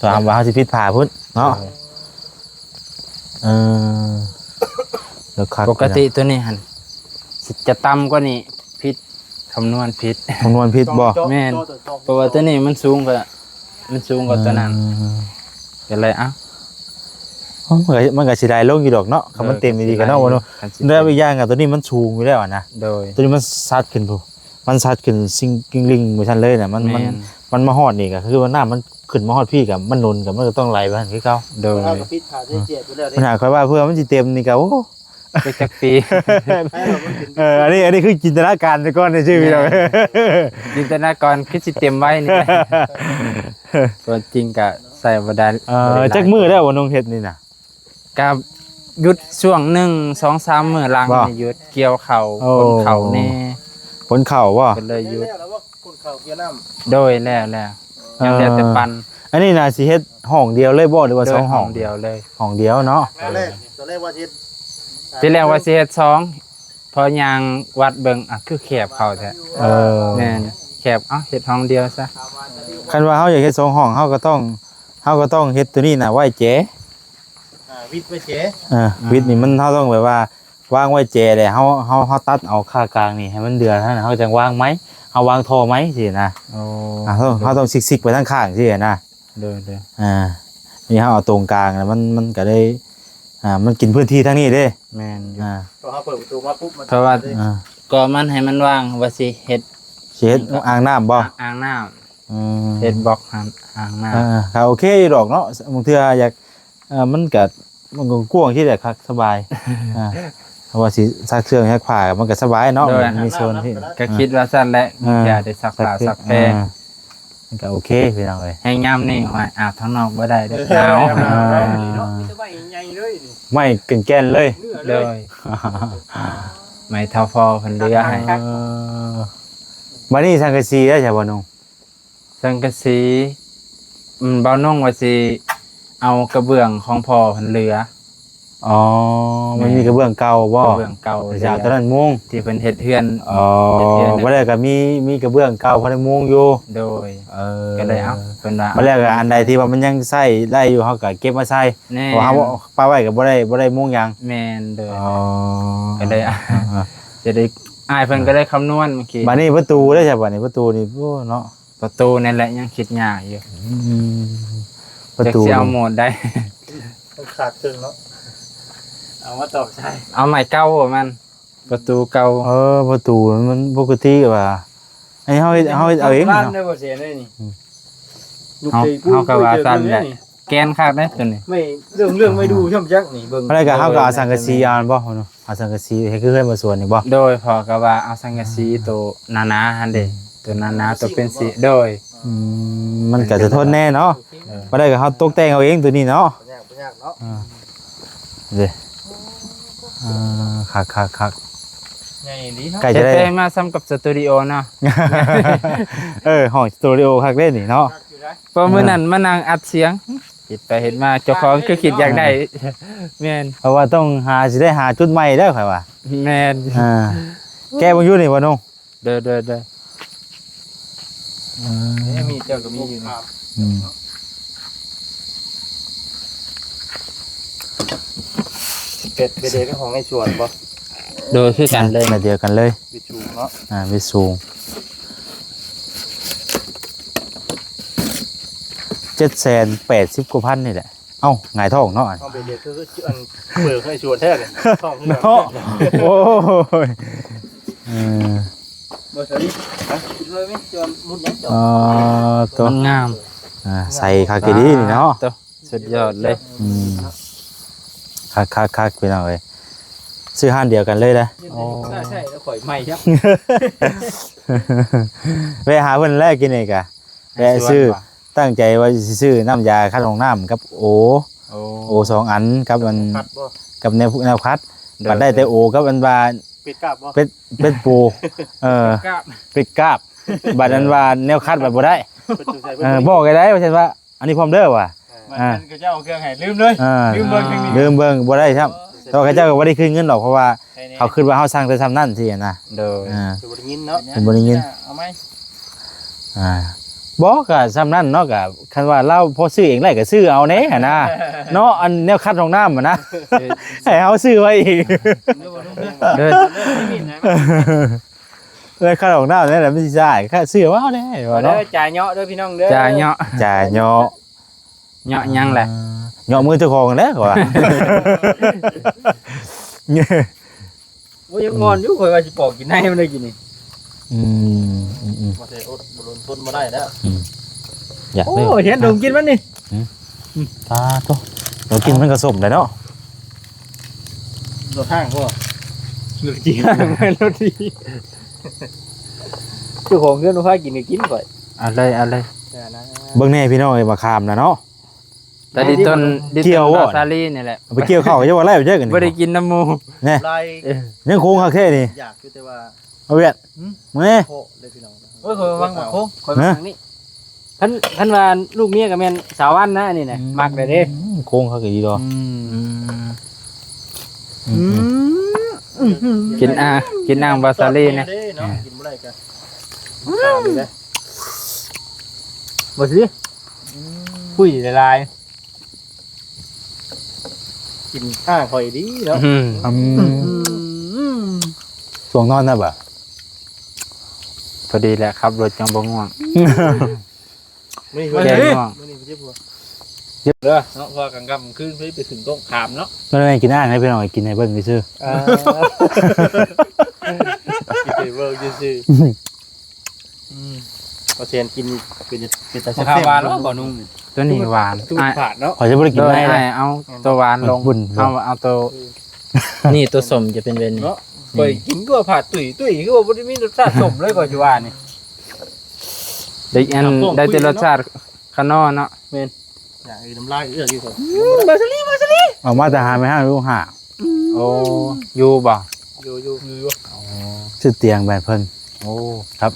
ຕ້ອງວ່າເຮົາຊິປິດຝາພຸ້ນເນາະ ເອີ ເອີ ແລ້ວຄັກ ປົກກະຕິ ເນາະ ຕົວນີ້ຫັ້ນ ຊິ ຈະຕ່ຳກວ່ານີ້ ຜິດ ຄຳນວນຜິດ ຄຳນວນຜິດບໍ່? ແມ່ນ ເພາະວ່າຕົວນີ້ມັນສູງກວ່າ ມັນສູງກວ່າຕົວນັ້ນ ເອີ ກໍເລີຍ ເອົ້າ ມັນກໍ ມັນກໍຊິໄດ້ລົງຢູ່ດອກເນາະ ຄັນມັນເຕັມອີ່ຫຼີກໍເນາະ ເອີ ບໍ່ເນາະ ຄັນຊິເຕັມ ແລ້ວອີກຢ່າງກໍຕົວນີ້ມັນສູງຢູ່ແລ້ວນະ ໂດຍ ຕົວນີ້ມັນຊັດຂຶ້ນພຸ້ນ ມັນຊັດຂຶ້ນຊິງກິງລິງບໍ່ທັນເລີຍນະ ມັນ ມັນ ແມ່ນ ມັນມາຮອດນີ້ກໍຄືວ່ານ້ຳມັນຂຶ້ນມາຮອດພີ້ກໍມັນໜູນກໍມັນກໍຕ້ອງໄຫຼໄປຫັ້ນຄືເກົ່າ ໂດຍ ເຮົາກໍປິດຝາໃສ່ເສຍໄປແລ້ວເດ້ ບັນຫາຂ້ອຍວ່າເພື່ອມັນຊິເຕັມນີ້ກໍ ໂອ້ ຈັກ ຈັກປີ. ເອີ ອັນນີ້ ອັນນີ້ຄືຈິນຕະນາການໄປກ່ອນຊື່ພີ່ນ້ອງ. ແມ່ນ ຈິນຕະນາການຄືຊິເຕັມໄວ້ນີ້ແຫຼະ. ຕົວຈິງກະໃຊ້ບໍ່ໄດ້. ເອີ ບໍ່ໄດ້ຫຼາຍ ຈັກມື້ແລ້ວບໍ່ນ້ອງເຮັດນີ້ນະ? ກະຢຸດຊ່ວງໜຶ່ງ ສອງສາມມື້ຫຼັງນີ້ຢຸດ ກ່ຽວເຂົ້າ ໂອ້ ຂົນເຂົ້າແດ່. ຂົນເຂົ້າບໍ່? ກໍເລີຍຢຸດ. ຂົນເຂົ້າກ່ຽວນ້ຳ. ໂດຍ ແລ້ວ ແລ້ວ. ເອີ ຍັງເຫຼືອແຕ່ປັ່ນ. ອັນນີ້ນະຊິເຮັດຫ້ອງດຽວເລີຍບໍ່ ຫຼືວ່າສອງຫ້ອງ? ໂດຍ ຫ້ອງດຽວເລີຍ. ຫ້ອງດຽວເນາະ. ຕອນແລກ ຕອນແລກວ່າຊິເຮັດ ທີແລກວ່າຊິເຮັດສອງ ພໍຍ່າງວັດເບິ່ງ ອ່ະ ຄືແຄບເຂົ້າແທ້. ເອີ ແມ່ນ ແຄບ ເອົ້າ ເຮັດຫ້ອງດຽວຊະ. ຄັນວ່າເຮົາຢາກເຮັດສອງຫ້ອງ ເຮົາກໍຕ້ອງ ເຮົາກໍຕ້ອງເຮັດໂຕນີ້ນະ ໄວ້ແຈ. ອ່າ ວິດໄວ້ແຈ. ເອີ ອືມ ວິດນີ້ມັນ ເຮົາຕ້ອງແບບວ່າວາງໄວ້ແຈແຫຼະ ເຮົາ ເຮົາ ເຮົາຕັດເອົາຂາກາງນີ້ໃຫ້ມັນເດືອນຫັ້ນ ເຮົາຈັ່ງວາງໄມ້ ເຮົາວາງທໍ່ໄມ້ຊີ້ນະ. ໂອ້ ອ່າ ເຮົາ ເຮົາຕ້ອງຊິກໆໄປທາງຂ້າງຊີ້ນະ. ໂດຍ ໂດຍ. ອ່າ ນີ້ເຮົາເອົາຕົງກາງ ແລ້ວມັນ ມັນກໍເລີຍ ອ່າ ມັນກິນພື້ນທີ່ທາງນີ້ເດ້. ແມ່ນຢູ່. ອ່າ ພໍເຮົາເປີດປະຕູມາປຸບ ມັນ ເພາະວ່າ ອ່າ ກໍມັນໃຫ້ມັນວ່າງ ວ່າຊິເຮັດ ຊິເຮັດອ່າງນ້ຳບໍ່? ອ່າງນ້ຳ. ອືມ ເຮັດບລັອກຫັ້ນ ອ່າງນ້ຳ. ເອີ ກໍໂອເຄຢູ່ດອກເນາະ ບາງເທື່ອຢາກ ເອີ ມັນກໍ ມັນກໍກວ້າງທີ່ແຫຼະຄັກ ສະບາຍ. ອ່າ ເພາະວ່າຊິຊັກເຄື່ອງຊັກຜ້າ ມັນກໍສະບາຍເນາະ. ໂດຍ ມັນມີໂຊນທີ່ ກໍຄິດວ່າຊັ້ນແຫຼະ. ອ່າ ມີແຕ່ໄດ້ຊັກຜ້າ ຊັກແພ. ອ່າ ມັນກໍໂອເຄພີ່ນ້ອງເອີຍ. ແຮງຍາມນີ້ ໂອ້ຍ ອາບທາງນອກບໍ່ໄດ້ເດ້ ໜາວ. ອ່າ ມີແຕ່ໄມ້ໃຫຍ່ເລີຍນີ້ ໄມ້ແກ່ນໆເລີຍ. ໂດຍ ໄມ້ເຖົ້າພໍ່ເພິ່ນເຫຼືອໃຫ້. ເອີ ບັດນີ້ສັງກະສີໄດ້ໃສບໍ່ນ້ອງ? ສັງກະສີ ອືມ ບ່າວນ້ອງວ່າຊິເອົາກະເບື້ອງຂອງພໍ່ເພິ່ນເຫຼືອ. ອໍ ແມ່ນ ມັນມີກະເບື້ອງເກົ່າບໍ່? ກະເບື້ອງເກົ່າ ຈາກຕອນນັ້ນມຸງ ທີ່ເພິ່ນເຮັດເຮືອນ. ອໍ ເຮັດເຮືອນ ບໍ່ໄດ້ ກໍມີ ມີກະເບື້ອງເກົ່າ ພໍໄດ້ມຸງຢູ່. ໂດຍ. ເອີ ກໍເລີຍເອົາ ເພິ່ນວ່າ ບັດແລ້ວກໍອັນໃດທີ່ວ່າມັນຍັງໃຊ້ໄດ້ຢູ່ ເຮົາກໍເກັບມາໃສ່. ແມ່ນ ເພາະເຮົາປະໄວ້ກໍບໍ່ໄດ້ ບໍ່ໄດ້ມຸງຫຍັງ. ແມ່ນ. ໂດຍ. ອໍ ກໍເລີຍ ອ່າ ຈະໄດ້ ອ້າຍເພິ່ນກໍໄດ້ຄຳນວນເມື່ອກີ້. ບັດນີ້ປະຕູເດ້ ບັດນີ້ປະຕູນີ້ ໂອ້ ເນາະ. ປະຕູນີ້ແຫຼະຍັງຄິດຍາກຢູ່. ອືມ ປະຕູ ຈັກຊິເອົາໂໝດໃດ. ມັນຂາດເຄິ່ງເນາະ ເອົາມາຕອກໃສ່ ເອົາໄມ້ເກົ່າມັນ ປະຕູເກົ່າ. ເອີ ປະຕູມັນປົກກະຕິວ່າ ອັນນີ້ເຮົາເຮັດ ເຮົາເຮັດເອົາເອງເນາະ. ອືມ ເຮົາ ເຮົາກໍວ່າຊັ້ນແຫຼະ ແກ່ນຄັກເດ້ຕົວນີ້. ໄມ້ເລື່ອງ ເລື່ອງໄມ້ດູຊ່ຳຈັກນີ້ ເບິ່ງ. ອັນນັ້ນກໍເຮົາກໍເອົາສັງກະສີເອົາແມ່ນບໍ່? ເອົາສັງກະສີເຮັດຄືເຮືອນບໍ່ສວນນີ້ບໍ່? ໂດຍ. ພໍ່ກໍວ່າເອົາສັງກະສີໂຕໜາໆຫັ້ນເດ້ ອືມ ໂຕໜາໆ ໂຕເປັນສີ. ໂດຍ. ອືມ ມັນກໍຈະທົນແດ່ເນາະ. ເອີ ບໍ່ໄດ້ກໍເຮົາຕົກແຕ່ງເອົາເອງໂຕນີ້ເນາະ. ບໍ່ຍາກ ບໍ່ຍາກເນາະ. ອ່າ ເດ້ ອ່າ ຄັກໆໆ ໃຫຍ່ດີເນາະ. ໃກ້ຈະໄດ້ ເຮັດແປງມາສ່ຳກັບສະຕູດິໂອເນາະ. ເອີ ຫ້ອງສະຕູດິໂອຄັກເດ້ນີ້ເນາະ. ເພາະມື້ນັ້ນມານັ່ງອັດສຽງ ເຮັດໄປເຮັດມາເຈົ້າຂອງຄືຄິດຢາກໄດ້. ແມ່ນ ເພາະວ່າຕ້ອງຫາ ຊິໄດ້ຫາຈຸດໃໝ່ແລ້ວຂ້ອຍວ່າ. ແມ່ນ. ອ່າ ແກະເບິ່ງຢູ່ນີ້ບໍ່ນ້ອງ? ເດີໆໆ ເອີ ມີດເຈົ້າກໍມີຢູ່ນີ້. ອືມ ເປັດ ເປັດເດກຂອງໄອ້ສວນບໍ່? ໂດຍ ຄືກັນເລີຍ ແບບດຽວກັນເລີຍ. ວິດສູງເນາະ. ອ່າ ວິດສູງ ເຈັດແສນແປດສິບກວ່າພັນນີ້ແຫຼະ. ເອົ້າ ຫງາຍທ້ອງເນາະ. ເອົາໄປເດກຄື ຄື ອັນ ເປີກໃຫ້ສວນແທ້ເລີຍ ທ້ອງເນາະ. ໂອ້ຍ ເອີ ບໍ່ໃສ່ ຮະ ເລີຍແມ່ນຈອນມຸດຫຍັງຈອນ. ອໍ ຕົວ ມັນງາມ. ອ່າ ໃສ່ຄັກອີ່ຫຼີນີ້ເນາະ. ຕົວ ສຸດຍອດເລີຍ. ອືມ ຄັກໆໆ ພີ່ນ້ອງເອີຍ ຊື້ຮ້ານດຽວກັນເລີຍນະ. ໂອ້ ໃຊ້ ໃຊ້ແລ້ວຂ້ອຍໃໝ່ຈ້ະ ແວະຫາເພິ່ນແລ້ວກິນນີ້ກະ ແວະຊື້ ຕັ້ງໃຈວ່າຊິຊື້ນ້ຳຢາຂັດຫ້ອງນ້ຳກັບໂອ ໂອ ໂອສອງອັນ ກັບອັນ ກັບແນວ ແນວຂັດ. ໂດຍ ບັດໄດ້ແຕ່ໂອກັບອັນວ່າ ເປັດກາບບໍ່? ເປັດ ເປັດປູ ເອີ ເປັດກາບ ເປັດກາບ. ບັດອັນວ່າແນວຂັດບັດບໍ່ໄດ້ ເອີ ບອກໃຫ້ໄດ້ວ່າຊັ້ນວ່າ ອັນນີ້ພ້ອມເດີວ່າ. ເອີ ບາດນັ້ນເຂົາເຈົ້າເອົາເຄື່ອງໃຫ້ ລືມເລີຍ. ເອີ ລືມເບິ່ງ ລືມເບິ່ງ ບໍ່ໄດ້ຊ້ຳ. ແຕ່ວ່າເຂົາເຈົ້າກໍບໍ່ໄດ້ຄືນເງິນດອກ ເພາະວ່າ ໃຄແນ່ ເຂົາຄິດວ່າເຮົາສັ່ງແຕ່ຊ່ຳນັ້ນຊີ້ນະ. ໂດຍ ອ່າ ເພິ່ນບໍ່ໄດ້ຍິນເນາະ ເພິ່ນບໍ່ໄດ້ຍິນ. ເອົາໃໝ່ ອ່າ ບໍ່ ກໍຊ່ຳນັ້ນເນາະ. ກໍຄັນວ່າລາວພໍຊື້ເອງໄດ້ກໍຊື້ເອົາແດ່ຫັ້ນນະ ເນາະ. ອັນແນວຂັດຫ້ອງນ້ຳຫັ້ນນະ ໃຫ້ເຮົາຊື້ໄວ້ອີກ. ເດີ ເດີ ແລ້ວຂັດຫ້ອງນ້ຳນີ້ແຫຼະມັນຊິຊ້າ ຊື້ເອົາແດ່ວ່າເນາະ. ເດີ ຈ່າຍເຍາະເດີພີ່ນ້ອງເດີ ຈ່າຍເຍາະ ຈ່າຍເຍາະ. ເຍາະຫຍັງແຫຼະ ເຍາະມືເຈົ້າຂອງແຫຼະວ່າ. ໂອ້ຍ ຍັງອ່ອນຢູ່ ຂ້ອຍວ່າຊິປອກກິນໃນມັນໄດ້ກິນນີ້. ອືມ ອືມ ບໍ່ໄດ້ອົດ ບໍ່ລົນທົນບໍ່ໄດ້ແລ້ວ. ອືມ ຢາກ ໂອ້ ເລີຍ ເຫັນດົງກິນມັນນີ້. ອືມ ປາໂຕ ດົງກິນມັນກໍສົ້ມແຫຼະເນາະ. ລົດຫ້າງບໍ່? ລົດຈີ່ຫ້າງ ລົດດີ ເຈົ້າຂອງເຮືອນບໍ່ພາກິນກໍກິນຂ້ອຍ ເອົາເລີຍ ເອົາເລີຍ ຢ່ານະ ເບິ່ງແດ່ພີ່ນ້ອງເອີຍ ໝາກຂາມນະເນາະ ແຕ່ດິນຕົ້ນ ດິນ ກ່ຽວບໍ່ ຕົ້ນບາສາລີນີ້ແຫຼະ ເອົາໄປກ່ຽວເຂົ້າກໍຍັງວ່າໄລ່ໄປເຈີກັນ ບໍ່ໄດ້ກິນນຳໝູ່ ແນ່ ລາຍ ເອີ ຍັງຄົງຄັກແທ້ນີ້ ຢາກຢູ່ແຕ່ວ່າ ເອົາວຽດ ຫືມ ແມ່ ໂຄເລີຍພີ່ນ້ອງ ໂອ້ຍ ຂ້ອຍຫວັງວ່າໂຄ ຂ້ອຍຫວັງນີ້ ຄັນ ຄັນວ່າລູກເມຍກໍແມ່ນສາວວັນນະ ອັນນີ້ນະ ອືມ ມັກແລ້ວເດ້ ອືມ ໂຄງຄັກອີ່ຫຼີດອກ ອືມ ອືມ ອືມ ກິນອ່າ ກິນອ່າງບາສາລີນະ ເນາະ ກິນບໍ່ໄດ້ກໍ ອືມ ຕາມນີ້ເດ້ ບໍ່ຊິ ອືມ ຄຸຍຫຼາຍໆ ກິນຂ້າງຂ້ອຍດີເນາະ ອືມ ອືມ ຊ່ວງນອນນະບະ ພໍດີແຫຼະ ຂັບລົດຈັ່ງບໍ່ງ່ວງ ມື້ນີ້ ແກງ່ວງ ມື້ນີ້ບໍ່ເຈັບຫົວ ເດີເນາະ ເພາະວ່າກາງຄ່ຳກາງຄືນເພິ່ນໄປຂຶ້ນໂຕະຂາມເນາະ ບໍ່ໄດ້ກິນອ່າງໃຫ້ພີ່ນ້ອງກິນໃຫ້ເບິ່ງຊື່ໆ ອ່າ ກິນໃຫ້ເບິ່ງຊື່ໆ ອືມ ບໍ່ແຊນກິນເປັນ ເປັນຕາແຊບໆ ໝາກຂາມຫວານເນາະ ບໍ່ນຸ່ງ ໂຕນີ້ຫວານ ສູດຂາດເນາະ ຂ້ອຍຈະບໍ່ໄດ້ກິນໃນ ເອົາໂຕຫວານລົງ ເອົາ ເອົາໂຕ ນີ້ໂຕສົ້ມຈະເປັນແບບນີ້ ເນາະ ຂ້ອຍກິນຄືວ່າຜາດຕຸ້ຍໆ ຄືວ່າບໍ່ໄດ້ມີລົດຊາດສົ້ມເລີຍ ຂ້ອອຍຊິວ່ານີ້ ໄດ້ອັນ ໄດ້ແຕ່ລົດຊາດຂະໜໍເນາະ ແມ່ນ ຢ່າ ນ້ຳລາຍເອື້ອນຢູ່ ອືມ ບາສາລີ ບາສາລີ ເອົາມາແຕ່ຫາແມ່ຫ້າງລູກຫ້າ ອືມ ໂອ້ ຢູ່ບໍ່? ຢູ່ ຢູ່ ຢູ່ ອໍ ຊື້ຕຽງແບບເພິ່ນ ໂອ້ ຄັບ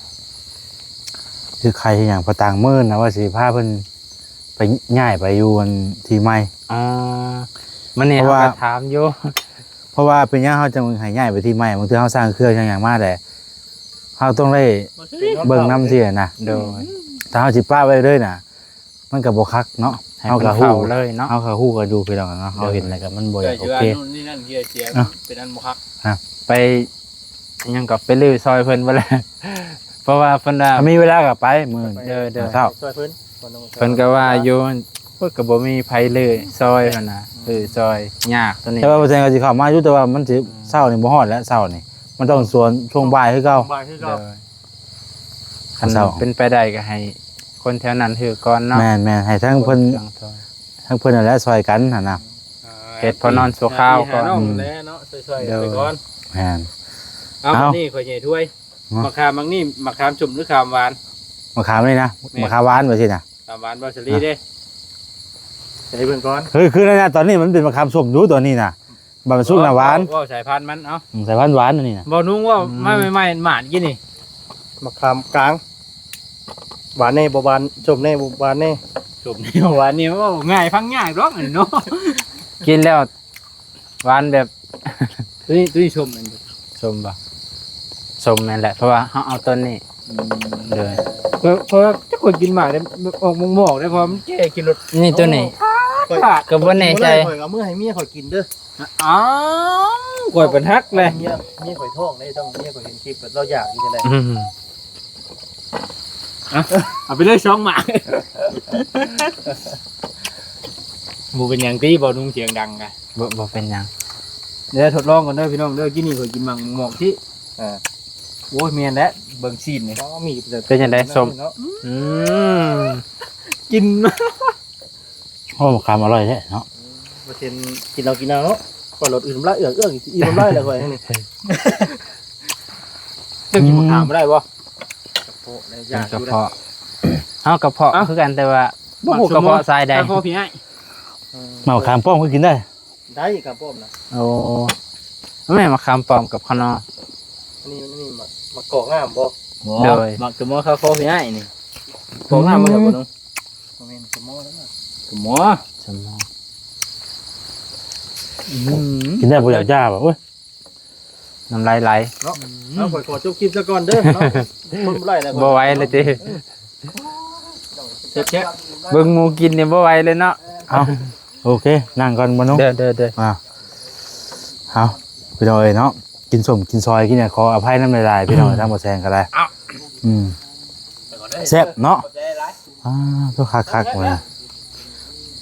ຊື້ໄຂ່ຫຍັງ ພໍຕ່າງມື້ນະວ່າຊິພາເພິ່ນໄປ ຍ້າຍໄປຢູ່ອັນທີ່ໃໝ່ ອໍ ມື້ນີ້ເຮົາກໍຖາມຢູ່ ເພາະວ່າເປັນຫຍັງເຮົາຈຶ່ງໃຫ້ຍ້າຍໄປທີ່ໃໝ່ ບາງເທື່ອເຮົາສ້າງເຄື່ອງຫຍັງມາແລ້ວ ເຮົາຕ້ອງໄດ້ເບິ່ງນຳຊີ້ນະ ໂດຍ ຖ້າເຮົາຊິປະໄວ້ເລີຍນະ ມັນກໍບໍ່ຄັກເນາະ ໃຫ້ເຮົາກໍຮູ້ເລີຍເນາະ ເຮົາກໍຮູ້ກັນຢູ່ພີ່ນ້ອງເນາະ ເຮົາເຫັນແລ້ວກໍມັນບໍ່ຢາກໂອເຄ ເນາະ ເປັນອັນບໍ່ຄັກ ໄປຫຍັງກໍໄປຮື້ຊ່ອຍເພິ່ນບໍ່ແລ້ວ ເພາະວ່າເພິ່ນວ່າ ຖ້າມີເວລາກໍໄປມື້ ເດີໆ ເຊົ້າ ຊ່ອຍເພິ່ນ ເພິ່ນກໍວ່າຢູ່ ເພິ່ນກໍບໍ່ມີໃຜຮື້ຊ່ອຍຫັ້ນນະ ອືມ ຮື້ຊ່ອຍຍາກໂຕນີ້ ແຕ່ວ່າບໍ່ແຊນກໍຊິເຂົ້າມາຢູ່ ແຕ່ວ່າມັນຊິ ອືມ ເຊົ້ານີ້ບໍ່ຮອດແລ້ວ ເຊົ້ານີ້ ມັນຕ້ອງສວນຊ່ວງບ່າຍຄືເກົ່າ ຊ່ວງບ່າຍຄືເກົ່າ ໂດຍ ຄັນເປັນໄປໄດ້ກໍໃຫ້ຄົນແຖວນັ້ນຮູ້ກ່ອນເນາະ ແມ່ນໆ ໃຫ້ທັງເພິ່ນ ທັງເພິ່ນນັ້ນແຫຼະຊ່ອຍກັນຫັ້ນນະ ເຮັດພໍນອນຊົ່ວຄາວກ່ອນ ອືມ ແຫຼະເນາະ ຊ່ອຍໆ ໂດຍ ໄປກ່ອນ ແມ່ນ ເອົາ ເອົາ ບັດນີ້ຂ້ອຍໃຫຍ່ຖ້ວຍ ຮະ ໝາກຂາມໝາກນີ້ ໝາກຂາມສົ້ມຫຼືຂາມຫວານ? ໝາກຂາມນີ້ນະ ແມ່ນ ໝາກຂາມຫວານວ່າຊີ້ນະ ຂາມຫວານບໍ່ສາລີເດ້ ໃສ່ເບິ່ງກ່ອນ ຄື ຄືນັ້ນນະ ຕອນນີ້ມັນເປັນໝາກຂາມສົ້ມຢູ່ຕອນນີ້ນະ ບາດມັນສຸກນະຫວານ ເວົ້າສາຍພັນມັນ ເອົ້າ ອືມ ສາຍພັນຫວານອັນນີ້ນະ ບໍ່ນຸ່ງເວົ້າ ອືມ ມາໃໝ່ໆ ໝານກິນນີ້ ໝາກຂາມກາງ ຫວານແດ່ບໍ່ຫວານ ສົ້ມແດ່ບໍ່ຫວານແດ່ ສົ້ມແດ່ບໍ່ຫວານນີ້ ເວົ້າງ່າຍຟັງຍາກດອກອັນນີ້ເນາະ ກິນແລ້ວ ຫວານແບບ ຕົວນີ້ ຕົວນີ້ສົ້ມແມ່ນບໍ່? ສົ້ມບໍ່? ສົ້ມແມ່ນແຫຼະ ເພາະວ່າເຮົາເອົາຕົ້ນນີ້ ອືມ ໂດຍ ເພາະ ເພາະວ່າຈັກຂ້ອຍກິນໝາກໄດ້ ອອກໝອກໆ ໄດ້ ເພາະວ່າມັນແກ່ກິນລົດ ນີ້ຕົວນີ້ ຂາດ ຂາດ ກໍບໍ່ແນ່ໃຈ ຂ້ອຍກໍເອົາມື້ໃຫ້ເມຍຂ້ອຍກິນເດີ ອ້າວ ຂ້ອຍບັດຮັກແຫຼະ ເມຍ ເມຍຂ້ອຍທ້ອງເດ້ ຕ້ອງ ເມຍຂ້ອຍເຫັນຄລິບແລ້ວລາວຢາກຢູ່ຈັ່ງໃດ ອືມ ເອົາ ເອົາໄປເລີຍສອງໝາກ ບໍ່ເປັນຫຍັງຕິ ບໍ່ນຸ່ງສຽງດັງກະ ບໍ່ ບໍ່ເປັນຫຍັງ ດຽວທົດລອງກ່ອນເດີພີ່ນ້ອງເດີ ກິນນີ້ຂ້ອຍກິນໝາກໝອກທີ່ ເອີ ໂອ້ຍ ແມ່ນແຫຼະ ເບິ່ງຊີ້ນນີ້ ອໍ ມີ ເປັນຈັ່ງໃດ ສົ້ມ ເນາະ ອືມ ກິນ ໂອ້ ໝາກຂາມອະລ່ອຍແທ້ເນາະ ອືມ ວ່າເຊັ່ນ ກິນເອົາ ກິນເອົາເນາະ ຂ້ອຍລົດອື່ນນ້ຳລາຍເອື້ອກໆ ອີ່ນ້ຳລາຍແລ້ວຂ້ອຍນີ້ ເຈົ້າກິນໝາກຂາມບໍ່ໄດ້ບໍ່? ກະເພາະ ເປັນກະເພາະ ເຮົາກະເພາະຄືກັນ ແຕ່ວ່າບໍ່ຮູ້ກະເພາະສາຍໃດ ກະເພາະພີ່ອ້າຍ ໝາກຂາມປ້ອມຄືກິນໄດ້ ໄດ້ກະປ້ອມນະ ໂອ້ ແມ່ນໝາກຂາມປ້ອມກັບຂະໜໍ່ ອັນນີ້ ອັນນີ້ໝາກ ໝາກກອກງາມບໍ່? ໂດຍ ໝາກກະໝໍ່ຄາຄໍພີ່ອ້າຍນີ້ ກອກງາມບໍ່? ອືມ ບໍ່ແມ່ນກະໝໍ່ແລ້ວນະ ກະໝໍ່ ກະໝໍ່ ອືມ ກິນໄດ້ບໍ່? ຢາກຢາບໍ່ ໂອ້ຍ ນ້ຳລາຍໄຫຼເນາະ ເອົາ ຂ້ອຍຂໍຈົບຄລິບຊະກ່ອນເດີເນາະ ທົນບໍ່ໄດ້ແລ້ວ ບໍ່ໄຫວແລ້ວຕິ ເຈັບໆ ເບິ່ງໝູ່ກິນນີ້ບໍ່ໄຫວເລີຍເນາະ ເອົາ ໂອເຄ ນັ່ງກ່ອນບໍ່ນຸ່ງ ເດີໆໆ ອ່າ ເອົາ ພີ່ນ້ອງເອີຍເນາະ ກິນສົ້ມກິນຊອຍກິນຫຍັງ ຂໍອະໄພນຳຫຼາຍໆ ພີ່ນ້ອງ ອືມ ທາງບໍ່ແຊງກໍໄດ້ ເອົ້າ ອືມ ແຊບເນາະ ອ່າ ໂຕຄັກໆ ວ່າ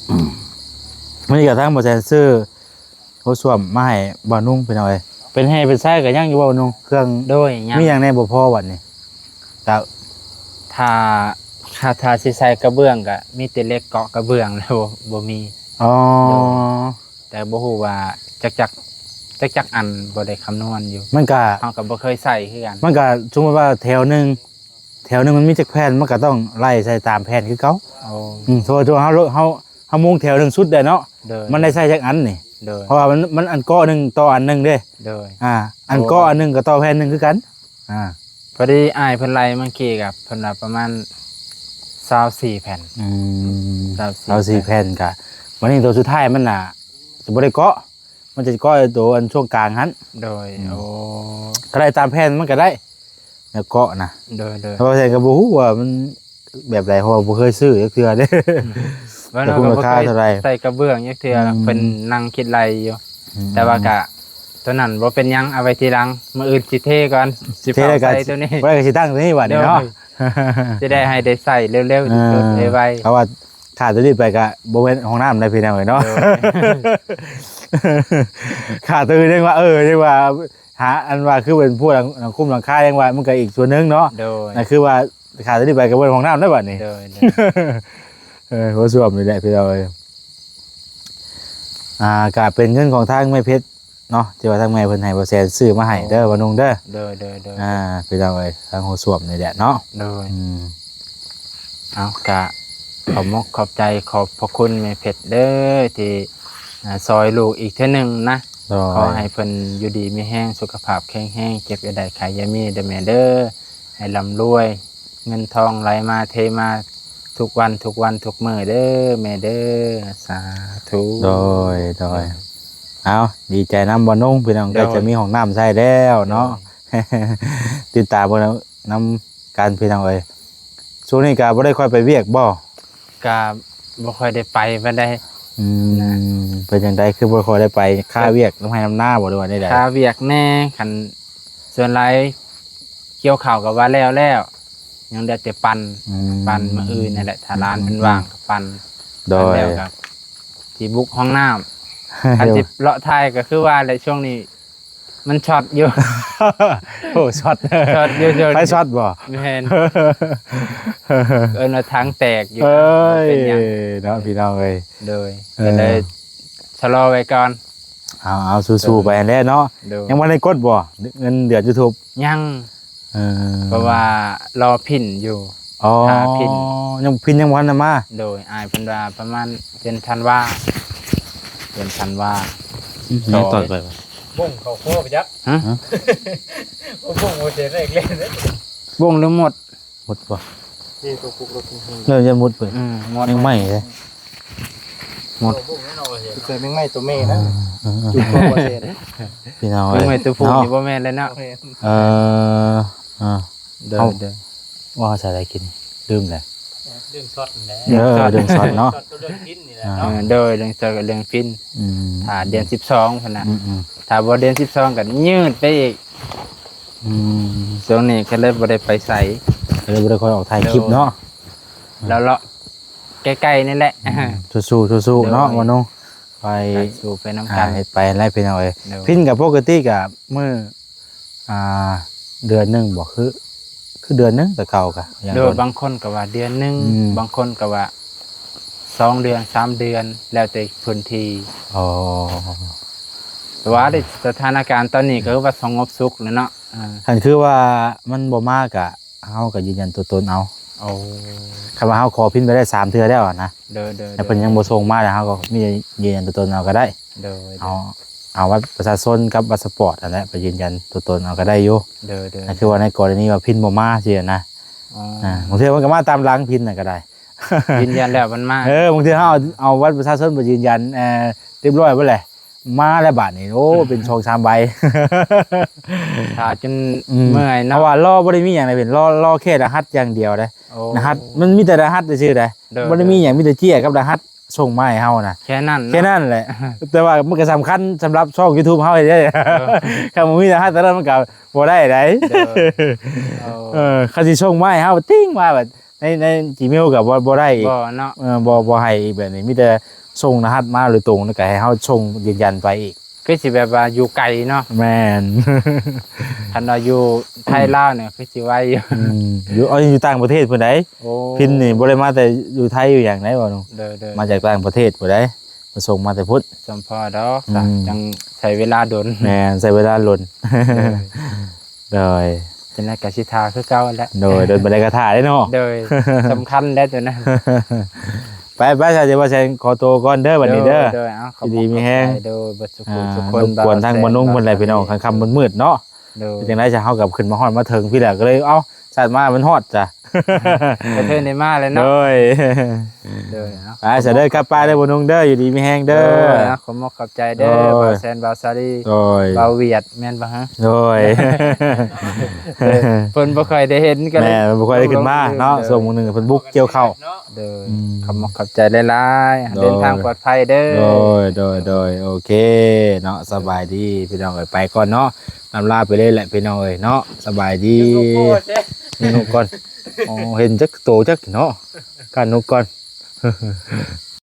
ອືມ ມື້ນີ້ກໍທາງບໍ່ແຊງຊື້ ໂອ້ ສ່ວມມາໃຫ້ບ່າວນຸ່ງ ພີ່ນ້ອງເອີຍ ເປັນແຮ່ເປັນຊາຍກໍຍັງຢູ່ບໍ່ ບ່າວນຸ່ງ? ເຄື່ອງ ໂດຍ ຍັງ ມີຫຍັງແດ່ບໍ່ພໍບັດນີ້? ກໍ ຖ້າ ຖ້າ ຖ້າຊິໃສ່ກະເບື້ອງກໍມີແຕ່ເຫຼັກເກາະກະເບື້ອງແລ້ວ ບໍ່ ບໍ່ມີ ອໍ ໂດຍ ແຕ່ບໍ່ຮູ້ວ່າຈັກ ຈັກ ຈັກ ຈັກອັນ ບໍ່ໄດ້ຄຳນວນຢູ່ ມັນກະ ເຮົາກໍບໍ່ເຄີຍໃສ່ຄືກັນ ມັນກະສົມມຸດວ່າແຖວໜຶ່ງ ແຖວໜຶ່ງມັນມີຈັກແຜ່ນ ມັນກໍຕ້ອງໄລ່ໃສ່ຕາມແຜ່ນຄືເກົ່າ. ໂອ້ ອືມ ສົມມຸດວ່າເຮົາ ເຮົາ ເຮົາມຸງແຖວໜຶ່ງສຸດໄດ້ເນາະ ໂດຍ ມັນໄດ້ໃຊ້ຈັກອັນນີ້ ໂດຍ ເພາະວ່າມັນ ມັນອັນເກາະໜຶ່ງຕໍ່ອັນໜຶ່ງເດ້ ໂດຍ ອ່າ ອັນເກາະ ໂອ້ ອັນໜຶ່ງກໍຕໍ່ແຜ່ນໜຶ່ງຄືກັນ ອ່າ ພໍດີອ້າຍເພິ່ນໄລ່ເມື່ອກີ້ກໍເພິ່ນວ່າປະມານຊາວສີ່ແຜ່ນ ອືມ ຊາວສີ່ ຊາວສີ່ແຜ່ນ ແຜ່ນ ກະ ບັດນີ້ໂຕສຸດທ້າຍມັນນະ ຈະບໍ່ໄດ້ເກາະ ມັນຈະເກາະໂຕອັນຊ່ວງກາງຫັ້ນ ໂດຍ ອືມ ໂອ້ ກໍໄດ້ຕາມແຜ່ນມັນກໍໄດ້ ແນວເກາະນະ ໂດຍໆ ແຕ່ວ່າແຕ່ກໍບໍ່ຮູ້ວ່າມັນແບບໃດ ເພາະວ່າບໍ່ເຄີຍຊື້ຈັກເທື່ອເດ້ ວ່າ ແຕ່ ເຮົາ ຄຸນ ກໍບໍ່ ລາຄາ ເຄີຍ ເທົ່າໃດ ໃສ່ກະເບື້ອງຈັກເທື່ອ ອືມ ເພິ່ນນັ່ງຄິດໄລ່ຢູ່ ອືມ ແຕ່ວ່າກະ ໂຕນັ້ນບໍ່ເປັນຫຍັງ ເອົາໄວ້ທີຫຼັງ ມື້ອື່ນຊິເທກ່ອນ ຊິ ເທ ເຝົ້າ ແລ້ວກໍ ໃສ່ໂຕນີ້ ບໍ່ໄດ້ກໍຊິຕັ້ງໂຕນີ້ບັດນີ້ເນາະ ໂດຍ ຊິໄດ້ໃຫ້ໄດ້ໃຊ້ເລັວໆ ອ່າ ທີ່ສຸດໄວໆ ເພາະວ່າຂາດໂຕນີ້ໄປກໍບໍ່ແມ່ນຫ້ອງນ້ຳໄດ້ພີ່ນ້ອງເອີຍເນາະ ໂດຍ ຂາດໂຕນີ້ຍັງວ່າ ເອີ ຍັງວ່າ ຫາ ອັນວ່າຄືເປັນພວກຫຼັງ ຫຼັງຄຸ້ມຫຼັງຄາ ຍັງວ່າມັນກໍອີກສ່ວນໜຶ່ງເນາະ ໂດຍ ນັ້ນຄືວ່າຂາດໂຕນີ້ໄປກໍບໍ່ແມ່ນຫ້ອງນ້ຳໄດ້ບັດນີ້ ໂດຍໆ ເອີ ຫົວສ້ວມນີ້ແຫຼະພີ່ນ້ອງເອີຍ ອ່າ ກໍເປັນເງິນຂອງທາງແມ່ເພັດ ເນາະ ທີ່ວ່າທາງແມ່ເພິ່ນໃຫ້ບໍ່ແສນຊື້ມາໃຫ້ເດີ ໂອ້ ບ່າວນຸ່ງເດີ ໂດຍໆໆ ອ່າ ພີ່ນ້ອງເອີຍ ທາງຫົວສ້ວມນີ້ແຫຼະເນາະ ໂດຍ ອືມ ເອົາ ກະຂອບມົກຂອບໃຈ ຂອບພະຄຸນແມ່ເພັດເດີ ທີ່ ອ່າ ຊ່ອຍລູກອີກເທື່ອໜຶ່ງນະ ໂດຍ ຂໍໃຫ້ເພິ່ນຢູ່ດີມີແຮງ ສຸຂະພາບແຂງແຮງ ເຈັບຢ່າໄດ້ ໄຂ້ຢ່າມີເດີແມ່ເດີ ໃຫ້ລ່ຳລວຍ ເງິນທອງໄຫຼມາເທມາທຸກວັນ ທຸກວັນທຸກມື້ເດີແມ່ເດີ ສາທຸ ໂດຍໆ ເອົາ ດີໃຈນຳບ່າວນຸ່ງ ພີ່ນ້ອງ ໂດຍ ໃກ້ຈະມີຫ້ອງນ້ຳໃຊ້ແລ້ວເນາະ ໂດຍ ຕິດຕາມເບິ່ງນຳກັນ ພີ່ນ້ອງເອີຍ ຊ່ວງນີ້ກໍບໍ່ໄດ້ຄ່ອຍໄປວຽກບໍ່? ກໍບໍ່ຄ່ອຍໄດ້ໄປປານໃດ ອືມ ນະ ເປັນຈັ່ງໃດ ຄືບໍ່ຄ່ອຍໄດ້ໄປ ຄາວຽກນຳໄຮ່ນຳນາບໍ່ ຫຼືວ່າແນວໃດ? ຄາວຽກແດ່ ຄັນສ່ວນຫຼາຍກ່ຽວເຂົ້າກໍວ່າແລ້ວແລ້ວ ຍັງເຫຼືອແຕ່ປັ່ນ ອືມ ປັ່ນມື້ອື່ນນັ້ນແຫຼະ ຖ້າຫຼານເພິ່ນວ່າງກໍປັ່ນ ໂດຍ ປັ່ນແລ້ວກໍຊິບຸກຫ້ອງນ້ຳ ຄັນຊິເລາະຖ່າຍກໍຄືວ່າແຫຼະ ຊ່ວງນີ້ ມັນຊັອດຢູ່ ໂອ້ ຊັອດ ຊັອດຢູ່ ໄຟຊັອດບໍ່? ແມ່ນ ເອີ້ນວ່າຖັງແຕກຢູ່ ເອີຍ ເປັນຫຍັງເນາະ ພີ່ນ້ອງເອີຍ ໂດຍ ເອີ ກໍເລີຍຊະລໍໄວ້ກ່ອນ ເອົາໆ ສູ້ໆ ໄປຫັ້ນແຫຼະເນາະ ໂດຍ ຍັງບໍ່ໄດ້ກົດບໍ່ ເງິນເດືອນຢູທູບ? ຍັງ ເອີ ເພາະວ່າລໍພິນຢູ່ ອໍ ຖ້າພິນ ຍັງ ພິນຍັງບໍ່ທັນໄດ້ມາ ໂດຍ ອ້າຍເພິ່ນວ່າປະມານເດືອນທັນວາ ເດືອນທັນວາ ອືມ ແມ່ນຕອນໄປ ບົ້ງເຂົ້າຄໍໄປຈັກ ຮະ ບົ້ງບໍ່ເສຍແລກເລີຍ ບົ້ງຫຼືມົດ ມົດບໍ່? ເອີ ຕົວປຸກລົດ ເລີ່ມຈະມົດເປີດ ອືມ ມົດ ຍັງໃໝ່ເດ້ ມົດ ເກີດແມງໄມ້ຕົວແມ່ນະ ເອີໆໆ ຈຸດຕົວບໍ່ເສຍ ພີ່ນ້ອງເອີຍ ແມງໄມ້ຕົວຜູ້ນີ້ບໍ່ແມ່ນແລ້ວເນາະ ເອີ ເອີ ໂດຍ ເຮົາ ໂດຍ ວ່າເຮົາໃສ່ໄດ້ກິນ ລືມແລ້ວ ເລື່ອງຊັອດແຫຼະ ເລື່ອງຊັອດ ເອີ ເລື່ອງຊັອດເນາະ ຊັອດກັບເລື່ອງພິນນີ້ແຫຼະເນາະ ເອີ ໂດຍ ເລື່ອງຊັອດກັບເລື່ອງພິນ ອືມ ຖ້າເດືອນສິບສອງພຸ້ນນະ ອືມໆ ຖ້າບໍ່ເດືອນສິບສອງກໍຍືດໄປອີກ ອືມ ຊ່ວງນີ້ກໍເລີຍບໍ່ໄດ້ໄປໃສ ກໍເລີຍບໍ່ໄດ້ຄ່ອຍອອກຖ່າຍຄລິບເນາະ ໂດຍ ເລາະໆ ໃກ້ໆ ນີ້ແຫຼະ ອືມ ສູ້ໆ ສູ້ໆ ເນາະ ໂດຍ ບ່າວນຸ່ງ ໄປ ໄປສູ້ໄປນຳກັນ ອ່າ ເຮັດໄປແຫຼະພີ່ນ້ອງເອີຍ ໂດຍ ພິນກໍປົກກະຕິກໍມື້ ອ່າ ເດືອນໜຶ່ງບໍ່ ຄື ຄືເດືອນໜຶ່ງແຕ່ເກົ່າກະ ໂດຍ ບາງຄົນກໍວ່າເດືອນໜຶ່ງ ອືມ ບາງຄົນກໍວ່າສອງເດືອນ ສາມເດືອນ ແລ້ວແຕ່ພື້ນທີ່ ອໍ ແຕ່ວ່າສະຖານະການຕອນນີ້ກໍຄືວ່າສະຫງົບສຸກແລ້ວເນາະ ເອີ ຄັນຄືວ່າມັນບໍ່ມາກະ ເຮົາກໍຢືນຢັນຕົວຕົນເອົາ ໂອ້ ຄັນວ່າເຮົາຂໍພິນໄປໄດ້ສາມເທື່ອແລ້ວນະ ໂດຍໆໆ ແລ້ວເພິ່ນຍັງບໍ່ສົ່ງມາ ແລ້ວເຮົາກໍມີແຕ່ຢືນຢັນຕົວຕົນເອົາກໍໄດ້ ໂດຍໆ ເອົາ ເອົາບັດປະຊາຊົນກັບບັດສະປອດຫັ້ນແຫຼະ ໄປຢືນຢັນຕົວຕົນເອົາກໍໄດ້ຢູ່ ໂດຍໆ ກໍຄືວ່າໃນກໍລະນີວ່າພິນບໍ່ມາຊີ້ນະ ອໍ ອ່າ ບາງເທື່ອມັນກໍມາຕາມຫຼັງພິນນະກໍໄດ້ ຢືນຢັນແລ້ວມັນມາ ເອີ ບາງເທື່ອເຮົາເອົາ ເອົາບັດປະຊາຊົນໄປຢືນຢັນ ເອີ ຮຽບຮ້ອຍເບິດແຫຼະ ມາແລ້ວບາດນີ້ ໂອ້ ເປັນສອງສາມໃບ ຖ້າຈົນ ອືມ ເມື່ອຍເນາະ ເພາະວ່າລໍບໍ່ໄດ້ມີຫຍັງໃດເພິ່ນ ລໍ ລໍແຄ່ລະຫັດຢ່າງດຽວເດ້ ໂອ້ ລະຫັດ ມັນມີແຕ່ລະຫັດຊື່ໆ ໃດ ໂດຍ ບໍ່ໄດ້ມີຫຍັງ ມີແຕ່ເຈ້ຍກັບລະຫັດສົ່ງມາໃຫ້ເຮົານະ ແຄ່ນັ້ນເນາະ ແຄ່ນັ້ນແຫຼະ ແຕ່ວ່າມັນກໍສຳຄັນສຳລັບຊ່ອງຢູທູບເຮົາເດ້ ເອີ ຄັນບໍ່ມີລະຫັດຕົວນັ້ນມັນກໍບໍ່ໄດ້ໃດ ໂດຍ ເອີ ເອີ ເຂົາຊິສົ່ງມາໃຫ້ເຮົາຕິງມາແບບ ໃນ ໃນຈີເມວກໍບໍ່ ບໍ່ໄດ້ອີກ ບໍ່ເນາະ ເອີ ບໍ່ ບໍ່ໃຫ້ອີກແບບນີ້ ມີແຕ່ສົ່ງລະຫັດມາໂດຍຕົງ ແລ້ວກໍໃຫ້ເຮົາສົ່ງຢືນຢັນໄປອີກ ຄືຊິແບບວ່າຢູ່ໄກເນາະ ແມ່ນ ຄັນວ່າຢູ່ໄທລາວນີ້ຄືຊິໄວຢູ່ ອືມ ຢູ່ ເອົາ ຢູ່ຕ່າງປະເທດພຸ້ນໃດ ໂອ້ ພິນນີ້ບໍ່ໄດ້ມາແຕ່ຢູ່ໄທຢູ່ຫຍັງໃດ ເວົ້າເນາະ ໂດຍໆ ມາຈາກຕ່າງປະເທດພຸ້ນໃດ ມາສົ່ງມາແຕ່ພຸ້ນ ສົມພໍດອກ ອືມ ຈັ່ງ ໃຊ້ເວລາດົນ ແມ່ນ ໃຊ້ເວລາດົນ ໂດຍ ໂດຍ ຈັ່ງໃດກໍຊິຖ້າຄືເກົ່າແຫຼະ ໂດຍ ໂດນປານໃດກໍຖ້າເດ້ເນາະ ໂດຍ ສຳຄັນແຫຼະຕົວນັ້ນ ໄປ ໄປ ຊະ ດຽວວ່າແຊງຂໍໂຕກ່ອນເດີບັດນີ້ເດີ ໂດຍ ໂດຍ ເອົາ ຢູ່ດີມີແຮງ ໂດຍ ເບິດສຸຂູ ອ່າ ສຸຄົນ ລົບກວນທາງບ່າວແຊງ ບ່າວນຸ່ງເພິ່ນແຫຼະພີ່ນ້ອງ ຄ່ຳໆມືດໆເນາະ ໂດຍ ເປັນຈັ່ງໃດຊະ ເຮົາກໍຂຶ້ນມາຮອດມາເຖິງພີ້ແຫຼະ ກໍເລີຍ ເອົ້າ ຊາດມາມັນຮອດຊະ ກະເທີໄດ້ມາແລ້ວເນາະ ໂດຍ ໂດຍ ເອົາ ໄປຊະເດີ ກັບປາເດີບ່າວນຸ່ງເດີ ຢູ່ດີມີແຮງເດີ ໂດຍ ເອົາ ຂອບມຸກຂອບໃຈເດີ ໂດຍ ບ່າວແຊນ ບ່າວສາລີ ໂດຍ ບ່າວຫວຽດ ແມ່ນບໍ່ຮະ ໂດຍ ເອີ ເພິ່ນບໍ່ຄ່ອຍໄດ້ເຫັນ ກໍເລີຍ ແມ່ນ ເພິ່ນບໍ່ຄ່ອຍໄດ້ຂຶ້ນມາເນາະ ໂດຍ ຊ່ວງໜຶ່ງເພິ່ນບຸກກ່ຽວເຂົ້າ ໂດຍ ອືມ ຂອບມຸກຂອບໃຈຫຼາຍໆ ໂດຍ ເດີນທາງປອດໄພເດີ ໂດຍ ໂດຍ ໂດຍ ໂອເຄເນາະ ສະບາຍດີພີ່ນ້ອງເອີຍ ໄປກ່ອນເນາະ ລຳລາໄປເລີຍແຫຼະພີ່ນ້ອງເອີຍເນາະ ສະບາຍດີ ມີນົກກ່ອນ ໂອ້ ເຫັນຈັກໂຕຈັກເນາະ ການນົກກ່ອນ